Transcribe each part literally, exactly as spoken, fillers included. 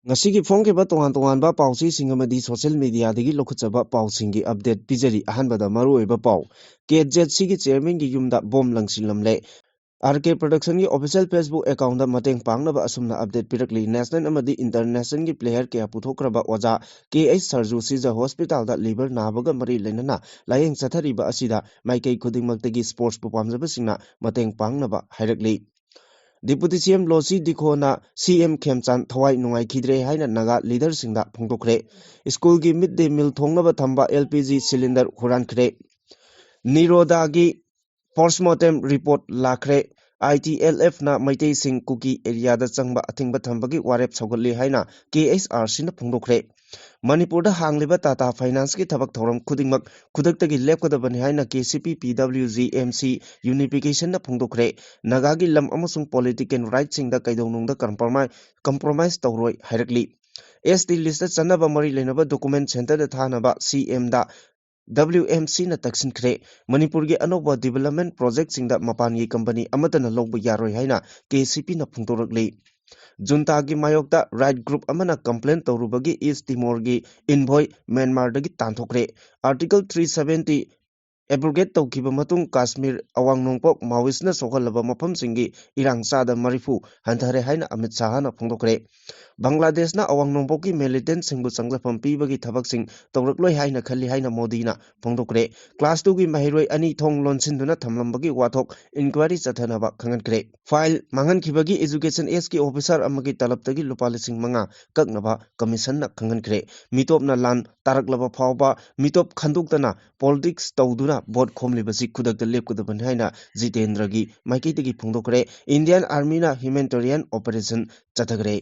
ꯉꯁꯤꯒꯤ ꯐꯣꯡꯈꯤꯕ ꯇꯣꯉꯥꯟ ꯇꯣꯉꯥꯟꯕ ꯄꯥꯎꯆꯦꯁꯤꯡ ꯑꯃꯗꯤ social mediaꯗꯒꯤ ꯂꯧꯈꯠꯆꯕ ꯄꯥꯎꯁꯤꯡꯒꯤ update ꯄꯤꯖꯔꯤ꯫ ꯑꯍꯥꯟꯕꯗ ꯃꯔꯨꯑꯣꯏꯕ ꯄꯥꯎ, KZCꯒꯤ chairmanꯒꯤ ꯌꯨꯝꯗ bomb ꯂꯪꯁꯤꯜꯂꯝꯂꯦ꯫ RK Productionꯒꯤ official Facebook accountꯇ ꯃꯇꯦꯡ ꯄꯥꯡꯅꯕ ꯑꯁꯨꯝꯅ update ꯄꯤꯔꯛꯂꯤ꯫ National ꯑꯃꯗꯤ internationalꯒꯤ player ꯀꯌꯥ ꯄꯨꯊꯣꯛꯈ꯭ꯔꯕ ꯑꯣꯖꯥ KH ꯁꯔꯖꯨ ꯁꯤꯖ hospitalꯗ liver ꯅꯥꯕꯒ ꯃꯔꯤ ꯂꯩꯅꯅ ꯂꯥꯌꯦꯡ ꯆꯠꯊꯔꯤꯕ ꯑꯁꯤꯗ ꯃꯥꯏꯀꯩ ꯈꯨꯗꯤꯡꯃꯛꯇꯒꯤ sportsꯄꯨ ꯄꯥꯝꯖꯕꯁꯤꯡꯅ ꯃꯇꯦꯡ ꯄꯥꯡꯅꯕ ꯍꯥꯏꯔꯛꯂꯤ꯫ Deputy CM ꯂꯣꯁꯤ ꯗꯤꯈꯣꯅ CM ꯈꯦꯝꯆꯥꯟ ꯊꯋꯥꯏ ꯅꯨꯡꯉꯥꯏꯈꯤꯗ꯭ꯔꯦ ꯍꯥꯏꯅ ꯅꯥꯒꯥ leaderꯁꯤꯡꯗ ꯐꯣꯡꯗꯣꯛꯈ꯭ꯔꯦ꯫ Schoolꯒꯤ mid day meal ꯊꯣꯡꯅꯕ ꯊꯝꯕ LPG cylinder ꯍꯨꯔꯥꯟꯈ꯭ꯔꯦ꯫ ꯅꯤꯔꯣꯗꯥꯒꯤ postmortem report ꯂꯥꯛꯈ꯭ꯔꯦ꯫ ITLFꯅ ꯃꯩꯇꯩꯁꯤꯡ ꯀꯨꯀꯤ areaꯗ ꯆꯪꯕ ꯑꯊꯤꯡꯕ ꯊꯝꯕꯒꯤ ꯋꯥꯔꯦꯞ ꯁꯧꯒꯠꯂꯤ ꯍꯥꯏꯅ KHRCꯅ ꯐꯣꯡꯗꯣꯛꯈ꯭ꯔꯦ꯫ ꯃꯅꯤꯄꯨꯔꯗ ꯍꯥꯡꯂꯤꯕ Tata Financeꯀꯤ ꯊꯕꯛ ꯊꯧꯔꯝ ꯈꯨꯗꯤꯡꯃꯛ ꯈꯨꯗꯛꯇꯒꯤ ꯂꯦꯞꯀꯗꯕꯅꯤ ꯍꯥꯏꯅ KCP PWG MC unificationꯅ ꯐꯣꯡꯗꯣꯛꯈ꯭ꯔꯦ꯫ ꯅꯥꯒꯥꯒꯤ ꯂꯝ ꯑꯃꯁꯨꯡ political rightꯁꯤꯡꯗ ꯀꯩꯗꯧꯅꯨꯡꯗ compromise, compromise ꯇꯧꯔꯣꯏ ꯍꯥꯏꯔꯛꯂꯤ꯫ ST listꯇ ꯆꯟꯅꯕ ꯃꯔꯤ ꯂꯩꯅꯕ document centreꯗ ꯊꯥꯅꯕ CMꯗ WMCꯅ ꯇꯛꯁꯤꯟꯈ꯭ꯔꯦ꯫ ꯃꯅꯤꯄꯨꯔꯒꯤ ꯑꯅꯧꯕ development projectꯁꯤꯡꯗ ꯃꯄꯥꯟꯒꯤ company ꯑꯃꯠꯇꯅ ꯂꯧꯕ ꯌꯥꯔꯣꯏ ꯍꯥꯏꯅ KCPꯅ ꯐꯣꯡꯗꯣꯔꯛꯂꯤ꯫ Juntaꯒꯤ ꯃꯥꯌꯣꯛꯇ right group ꯑꯃꯅ complaint ꯇꯧꯔꯨꯕꯒꯤ East Timorꯒꯤ envoy ꯃ꯭ꯌꯥꯟꯃꯥꯔꯗꯒꯤ ꯇꯥꯟꯊꯣꯛꯈ꯭ꯔꯦ꯫ Article three seventy abrogate ꯇꯧꯈꯤꯕ ꯃꯇꯨꯡ ꯀꯥꯁꯃꯤꯔ ꯑꯋꯥꯡ ꯅꯣꯡꯄꯣꯛ Maoistꯅ ꯁꯣꯛꯍꯜꯂꯕ ꯃꯐꯝꯁꯤꯡꯒꯤ ꯏꯔꯥꯡ ꯆꯥꯗ ꯃꯔꯤꯐꯨ ꯍꯟꯊꯔꯦ ꯍꯥꯏꯅ ꯑꯃꯤꯠ ꯁꯥꯍꯅ ꯐꯣꯡꯗꯣꯛꯈ꯭ꯔꯦ꯫ ꯕꯪꯒ꯭ꯂꯥꯗꯦꯁꯅ ꯑꯋꯥꯡ ꯅꯣꯡꯄꯣꯛꯀꯤ militantꯁꯤꯡꯕꯨ ꯆꯪꯖꯐꯝ ꯄꯤꯕꯒꯤ ꯊꯕꯛꯁꯤꯡ ꯇꯧꯔꯛꯂꯣꯏ ꯍꯥꯏꯅ ꯈꯜꯂꯤ ꯍꯥꯏꯅ ꯃꯣꯗꯤꯅ ꯐꯣꯡꯗꯣꯛꯈ꯭ꯔꯦ꯫ Class twoꯒꯤ ꯃꯍꯩꯔꯣꯏ ꯑꯅꯤ ꯊꯣꯡ ꯂꯣꯟꯁꯤꯟꯗꯨꯅ ꯊꯝꯂꯝꯕꯒꯤ ꯋꯥꯊꯣꯛ inquiry ꯆꯠꯊꯅꯕ ꯈꯪꯍꯟꯈ꯭ꯔꯦ꯫ File ꯃꯥꯡꯍꯟꯈꯤꯕꯒꯤ Education Sꯀꯤ officer ꯑꯃꯒꯤ ꯇꯂꯕꯇꯒꯤ ꯂꯨꯄꯥ ꯂꯤꯁꯤꯡ ꯃꯉꯥ ꯀꯛꯅꯕ commissionꯅ ꯈꯪꯍꯟꯈ꯭ꯔꯦ꯫ ꯃꯤꯇꯣꯞꯅ ꯂꯥꯟ ꯇꯥꯔꯛꯂꯕ ꯐꯥꯎꯕ ꯃꯤꯇꯣꯞ ꯈꯟꯗꯣꯛꯇꯅ politics ꯇꯧꯗꯨꯅ vote ꯈꯣꯝꯂꯤꯕꯁꯤ ꯈꯨꯗꯛꯇ ꯂꯦꯞꯀꯗꯕꯅꯤ ꯍꯥꯏꯅ ꯖꯤꯇꯦꯟꯗ꯭ꯔꯒꯤ ꯃꯥꯏꯀꯩꯗꯒꯤ ꯐꯣꯡꯗꯣꯛꯈ꯭ꯔꯦ꯫ Indian Armyꯅ humanitarian operation ꯆꯠꯊꯈ꯭ꯔꯦ꯫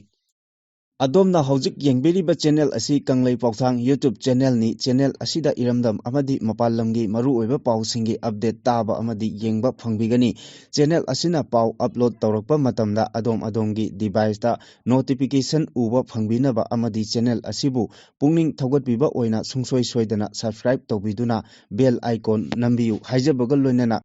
ꯑꯗꯣꯝꯅ ꯍꯧꯖꯤꯛ ꯌꯦꯡꯕꯤꯔꯤꯕ channel ꯑꯁꯤ ꯀꯪꯂꯩ ꯄꯥꯎꯊꯥꯡ YouTube channelꯅꯤ꯫ Channel ꯑꯁꯤꯗ ꯏꯔꯝꯗꯝ ꯑꯃꯗꯤ ꯃꯄꯥꯟ ꯂꯝꯒꯤ ꯃꯔꯨꯑꯣꯏꯕ ꯄꯥꯎꯁꯤꯡꯒꯤ update ꯇꯥꯕ ꯑꯃꯗꯤ ꯌꯦꯡꯕ ꯐꯪꯕꯤꯒꯅꯤ꯫ Channel ꯑꯁꯤꯅ ꯄꯥꯎ upload ꯇꯧꯔꯛꯄ ꯃꯇꯝꯗ ꯑꯗꯣꯝ ꯑꯗꯣꯝꯒꯤ deviceꯇ notification ꯎꯕ ꯐꯪꯕꯤꯅꯕ ꯑꯃꯗꯤ channel ꯑꯁꯤꯕꯨ ꯄꯨꯛꯅꯤꯡ ꯊꯧꯒꯠꯄꯤꯕ ꯑꯣꯏꯅ ꯁꯨꯡꯁꯣꯏ ꯁꯣꯏꯗꯅ subscribe ꯇꯧꯕꯤꯗꯨꯅ bell icon ꯅꯝꯕꯤꯌꯨ ꯍꯥꯏꯖꯕꯒ ꯂꯣꯏꯅꯅ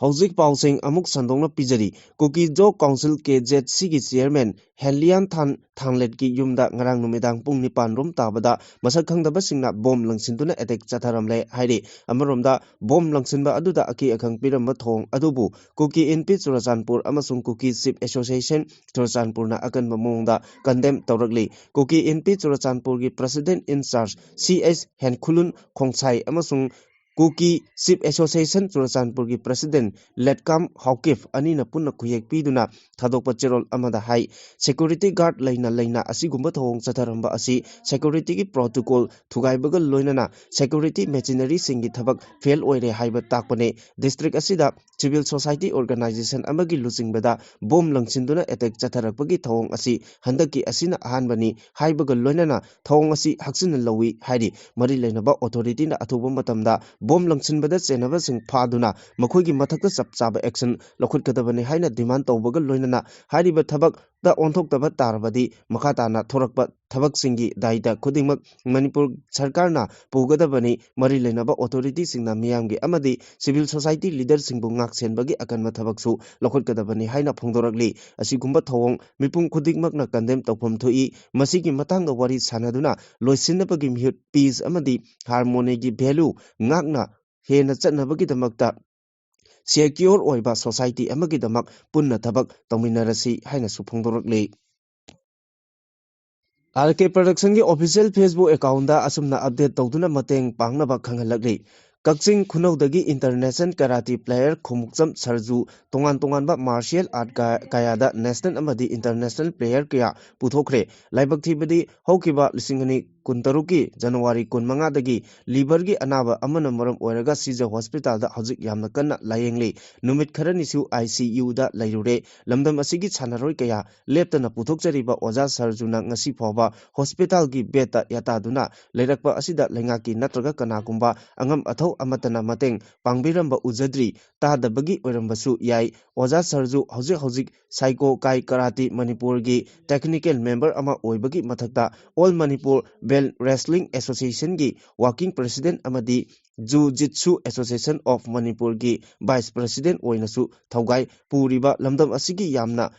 ꯍꯧꯖꯤꯛ ꯄꯥꯎꯁꯤꯡ ꯑꯃꯨꯛ ꯁꯟꯗꯣꯛꯅ ꯄꯤꯖꯔꯤ꯫ ꯀꯨꯀꯤ ꯖꯣ ꯀꯥꯎꯟꯁꯤꯜ, ꯀꯦ ꯖꯦꯠ ꯁꯤꯒꯤ ꯆꯤꯌꯔꯃꯦꯟ ꯍꯦꯟꯂꯤꯌꯥꯟ ꯊꯥꯟ ꯊꯥꯡꯂꯦꯠꯀꯤ ꯌꯨꯝꯗ ꯉꯔꯥꯡ ꯅꯨꯃꯤꯗꯥꯡ ꯄꯨꯡ ꯅꯤꯄꯥꯟ ꯔꯣꯝ ꯇꯥꯕꯗ ꯃꯁꯛ ꯈꯪꯗꯕꯁꯤꯡꯅ ꯕꯣꯝ ꯂꯪꯁꯤꯟꯗꯨꯅ ꯑꯦꯇꯦꯛ ꯆꯠꯊꯔꯝꯂꯦ ꯍꯥꯏꯔꯤ꯫ ꯑꯃꯔꯣꯝꯗ, ꯕꯣꯝ ꯂꯪꯁꯤꯟꯕ ꯑꯗꯨꯗ ꯑꯀꯤ ꯑꯈꯪ ꯄꯤꯔꯝꯕ ꯊꯧꯑꯣꯡ ꯑꯗꯨꯕꯨ ꯀꯨꯀꯤ ꯏꯟꯄꯤ ꯆꯨꯔꯆꯥꯟꯄꯨꯔ ꯑꯃꯁꯨꯡ ꯀꯨꯀꯤ ꯆꯤꯐ ꯑꯦꯁꯣꯁꯤꯌꯦꯁꯟ ꯆꯨꯔꯆꯥꯟꯄꯨꯔꯅ ꯑꯀꯟꯕ ꯃꯑꯣꯡꯗ ꯀꯟꯗꯦꯝ ꯇꯧꯔꯛꯂꯤ꯫ ꯀꯨꯀꯤ ꯏꯟꯄꯤ ꯆꯨꯔꯆꯥꯟꯄꯨꯔꯒꯤ ꯄ꯭ꯔꯁꯤꯗꯦꯟ ꯏꯟ ꯆꯥꯔꯖ ꯁꯤ ꯑꯦꯁ ꯍꯦꯟꯈꯨꯂꯨꯟ ꯈꯣꯡꯁꯥꯏ ꯑꯃꯁꯨꯡ ꯀꯨꯀꯤ ꯆꯤꯐ ꯑꯦꯁꯣꯁꯤꯌꯦꯁꯟ ꯆꯨꯔꯆꯥꯟꯄꯨꯔꯒꯤ ꯄ꯭ꯔꯁꯤꯗꯦꯟ ꯂꯦꯠꯀꯥꯝ ꯍꯥꯎꯀꯤꯐ ꯑꯅꯤꯅ ꯄꯨꯟꯅ ꯈꯨꯌꯦꯛ ꯄꯤꯗꯨꯅ ꯊꯥꯗꯣꯛꯄ ꯆꯦꯔꯣꯜ ꯑꯃꯗ ꯍꯥꯏ, ꯁꯦꯀ꯭ꯌꯨꯔꯤꯇꯤ ꯒꯥꯔꯗ ꯂꯩꯅ ꯂꯩꯅ ꯑꯁꯤꯒꯨꯝꯕ ꯊꯧꯑꯣꯡ ꯆꯠꯊꯔꯝꯕ ꯑꯁꯤ ꯁꯦꯀ꯭ꯌꯨꯔꯤꯇꯤꯒꯤ ꯄ꯭ꯔꯣꯇꯣꯀꯣꯜ ꯊꯨꯒꯥꯏꯕꯒ ꯂꯣꯏꯅꯅ ꯁꯦꯀ꯭ꯌꯨꯔꯤꯇꯤ ꯃꯦꯆꯤꯅꯔꯤꯁꯤꯡꯒꯤ ꯊꯕꯛ ꯐꯦꯜ ꯑꯣꯏꯔꯦ ꯍꯥꯏꯕ ꯇꯥꯛꯄꯅꯦ꯫ ꯗꯤꯁꯇ꯭ꯔꯤꯛ ꯑꯁꯤꯗ ꯁꯤꯚꯤꯜ ꯁꯣꯁꯥꯏꯇꯤ ꯑꯣꯔꯒꯅꯥꯏꯖꯦꯁꯟ ꯑꯃꯒꯤ ꯂꯨꯆꯤꯡꯕꯗ ꯕꯣꯝ ꯂꯪꯁꯤꯟꯗꯨꯅ ꯑꯦꯇꯦꯛ ꯆꯠꯊꯔꯛꯄꯒꯤ ꯊꯧꯑꯣꯡ ꯑꯁꯤ ꯍꯟꯗꯛꯀꯤ ꯑꯁꯤꯅ ꯑꯍꯥꯟꯕꯅꯤ ꯍꯥꯏꯕꯒ ꯂꯣꯏꯅꯅ ꯊꯧꯑꯣꯡ ꯑꯁꯤ ꯍꯛꯆꯤꯟꯅ ꯂꯧꯏ ꯍꯥꯏꯔꯤ꯫ ꯃꯔꯤ ꯂꯩꯅꯕ ꯑꯣꯊꯣꯔꯤꯇꯤꯅ ꯑꯊꯨꯕ ꯃꯇꯝꯗ ꯕꯣꯝ ꯂꯪꯁꯤꯟꯕꯗ ꯆꯦꯟꯅꯕꯁꯤꯡ ꯐꯥꯗꯨꯅ ꯃꯈꯣꯏꯒꯤ ꯃꯊꯛꯇ ꯆꯞ ꯆꯥꯕ ꯑꯦꯛꯁꯟ ꯂꯧꯈꯠꯀꯗꯕꯅꯤ ꯍꯥꯏꯅ ꯗꯤꯃꯥꯟ ꯇꯧꯕꯒ ꯂꯣꯏꯅꯅ ꯍꯥꯏꯔꯤꯕ ꯊꯕꯛꯇ ꯑꯣꯟꯊꯣꯛꯇꯕ ꯇꯥꯔꯕꯗꯤ ꯃꯈꯥ ꯇꯥꯅ ꯊꯣꯔꯛꯄ ꯊꯕꯛꯁꯤꯡꯒꯤ ꯗꯥꯏꯇ ꯈꯨꯗꯤꯡꯃꯛ ꯃꯅꯤꯄꯨꯔ ꯁꯔꯀꯥꯔꯅ ꯄꯨꯒꯗꯕꯅꯤ꯫ ꯃꯔꯤ ꯂꯩꯅꯕ ꯑꯣꯊꯣꯔꯤꯇꯤꯁꯤꯡꯅ ꯃꯤꯌꯥꯝꯒꯤ ꯑꯃꯗꯤ ꯁꯤꯚꯤꯜ ꯁꯣꯁꯥꯏꯇꯤ ꯂꯤꯗꯔꯁꯤꯡꯕꯨ ꯉꯥꯛ ꯁꯦꯟꯕꯒꯤ ꯑꯀꯟꯕ ꯊꯕꯛꯁꯨ ꯂꯧꯈꯠꯀꯗꯕꯅꯤ ꯍꯥꯏꯅ ꯐꯣꯡꯗꯣꯔꯛꯂꯤ꯫ ꯑꯁꯤꯒꯨꯝꯕ ꯊꯧꯑꯣꯡ ꯃꯤꯄꯨꯝ ꯈꯨꯗꯤꯡꯃꯛꯅ ꯀꯟꯗꯦꯝ ꯇꯧꯐꯝ ꯊꯣꯛꯏ꯫ ꯃꯁꯤꯒꯤ ꯃꯇꯥꯡꯗ ꯋꯥꯔꯤ ꯁꯥꯟꯅꯗꯨꯅ ꯂꯣꯏꯁꯤꯟꯅꯕꯒꯤ ꯃꯤꯍꯨꯠ ꯄꯤꯁ ꯑꯃꯗꯤ ꯍꯥꯔꯃꯣꯅꯤꯒꯤ ꯚꯦꯂꯨ ꯉꯥꯛꯅ ꯍꯦꯟꯅ ꯆꯠꯅꯕꯒꯤꯗꯃꯛꯇ ꯁꯦꯀ꯭ꯌꯣꯔ ꯑꯣꯏꯕ ꯁꯣꯁꯥꯏꯇꯤ ꯑꯃꯒꯤꯗꯃꯛ ꯄꯨꯟꯅ ꯊꯕꯛ ꯇꯧꯃꯤꯟꯅꯔꯁꯤ ꯍꯥꯏꯅꯁꯨ ꯐꯣꯡꯗꯣꯔꯛꯂꯤ꯫ ꯑꯥꯔ ꯀꯦ ꯄ꯭ꯔꯗꯛꯁꯟꯒꯤ ꯑꯣꯐꯤꯁꯤꯌꯦꯜ ꯐꯦꯁꯕꯨꯛ ꯑꯦꯀꯥꯎꯟꯗ ꯑꯁꯨꯝꯅ ꯑꯞꯗꯦꯠ ꯇꯧꯗꯨꯅ ꯃꯇꯦꯡ ꯄꯥꯡꯅꯕ ꯈꯪꯍꯜꯂꯛꯂꯤ꯫ ꯀꯛꯆꯤꯡ ꯈꯨꯅꯧꯗꯒꯤ ꯏꯟꯇꯔꯅꯦꯁꯅꯦꯜ ꯀꯔꯥꯇꯤ ꯄ꯭ꯂꯦꯌꯔ ꯈꯣꯡꯎꯞꯆꯝ ꯁꯔꯖꯨ ꯇꯣꯉꯥꯟ ꯇꯣꯉꯥꯟꯕ ꯃꯥꯔꯁꯤꯌꯦꯜ ꯑꯥꯔꯠ ꯀꯌꯥ-, ꯀꯌꯥꯗ ꯅꯦꯁꯅꯦꯜ ꯑꯃꯗꯤ ꯏꯟꯇꯔꯅꯦꯁꯅꯦꯜ ꯄ꯭ꯂꯦꯌꯔ ꯀꯌꯥ ꯄꯨꯊꯣꯛꯈ꯭ꯔꯦ꯫ ꯂꯥꯏꯕꯛ ꯊꯤꯕꯗꯤ ꯍꯧꯈꯤꯕ ꯂꯤꯁꯤꯡ ꯑꯅꯤ ꯀꯨꯟꯇꯔꯨꯛꯀꯤ ꯖꯅꯋꯥꯔꯤ ꯀꯨꯟꯃꯉꯥꯗꯒꯤ ꯂꯤꯚꯔꯒꯤ ꯑꯅꯥꯕ ꯑꯃꯅ ꯃꯔꯝ ꯑꯣꯏꯔꯒ ꯁꯤꯖ ꯍꯣꯁꯄꯤꯇꯥꯜꯗ ꯍꯧꯖꯤꯛ ꯌꯥꯝꯅ ꯀꯟꯅ ꯂꯥꯌꯦꯡꯂꯤ꯫ ꯅꯨꯃꯤꯠ ꯈꯔꯅꯤꯁꯨ ꯑꯥꯏ ꯁꯤ ꯌꯨꯗ ꯂꯩꯔꯨꯔꯦ꯫ ꯂꯝꯗꯝ ꯑꯁꯤꯒꯤ ꯁꯥꯟꯅꯔꯣꯏ ꯀꯌꯥ ꯂꯦꯞꯇꯅ ꯄꯨꯊꯣꯛꯆꯔꯤꯕ ꯑꯣꯖꯥ ꯁꯔꯖꯨꯅ ꯉꯁꯤ ꯐꯥꯎꯕ ꯍꯣꯁꯄꯤꯇꯥꯜꯒꯤ ꯕꯦꯗꯇ ꯌꯥꯇꯥꯗꯨꯅ ꯂꯩꯔꯛꯄ ꯑꯁꯤꯗ ꯂꯩꯉꯥꯛꯀꯤ ꯅꯠꯇ꯭ꯔꯒ ꯀꯅꯥꯒꯨꯝꯕ ꯑꯉꯝ ꯑꯊꯧ ꯑꯃꯠꯇꯅ ꯃꯇꯦꯡ ꯄꯥꯡꯕꯤꯔꯝꯕ ꯎꯖꯗ꯭ꯔꯤ, ꯇꯥꯗꯕꯒꯤ ꯑꯣꯏꯔꯝꯕꯁꯨ ꯌꯥꯏ꯫ ꯑꯣꯖꯥ ꯁꯔꯖꯨ ꯍꯧꯖꯤꯛ ꯍꯧꯖꯤꯛ ꯁꯥꯏꯀꯣ ꯀꯥꯏ ꯀꯔꯥꯇꯤ ꯃꯅꯤꯄꯨꯔꯒꯤ technical member ꯑꯃ ꯑꯣꯏꯕꯒꯤ ꯃꯊꯛꯇ All Manipur Bell Wrestling Associationꯒꯤ working president ꯑꯃꯗꯤ Jiu Jitsu Association of Manipurꯒꯤ vice president ꯑꯣꯏꯅꯁꯨ ꯊꯧꯒꯥꯏ ꯄꯨꯔꯤꯕ ꯂꯝꯗꯝ ꯑꯁꯤꯒꯤ ꯌꯥꯝꯅ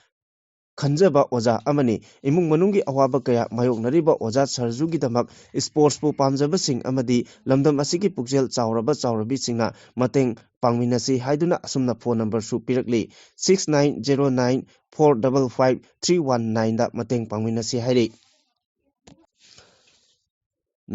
ꯈꯟꯖꯕ ꯑꯣꯖꯥ ꯑꯃꯅꯤ꯫ ꯏꯃꯨꯡ ꯃꯅꯨꯡꯒꯤ ꯑꯋꯥꯕ ꯀꯌꯥ ꯃꯥꯌꯣꯛꯅꯔꯤꯕ ꯑꯣꯖꯥ ꯁꯔꯖꯨꯒꯤꯗꯃꯛ sportsꯄꯨ ꯄꯥꯝꯖꯕꯁꯤꯡ ꯑꯃꯗꯤ ꯂꯝꯗꯝ ꯑꯁꯤꯒꯤ ꯄꯨꯛꯆꯦꯜ ꯆꯥꯎꯔꯕ ꯆꯥꯎꯔꯕꯤꯁꯤꯡꯅ ꯃꯇꯦꯡ ꯄꯥꯡꯃꯤꯟꯅꯁꯤ ꯍꯥꯏꯗꯨꯅ ꯑꯁꯨꯝꯅ phone numberꯁꯨ ꯄꯤꯔꯛꯂꯤ, six nine zero nine four double five three one nineꯗ ꯃꯇꯦꯡ ꯄꯥꯡꯃꯤꯟꯅꯁꯤ ꯍꯥꯏꯔꯤ꯫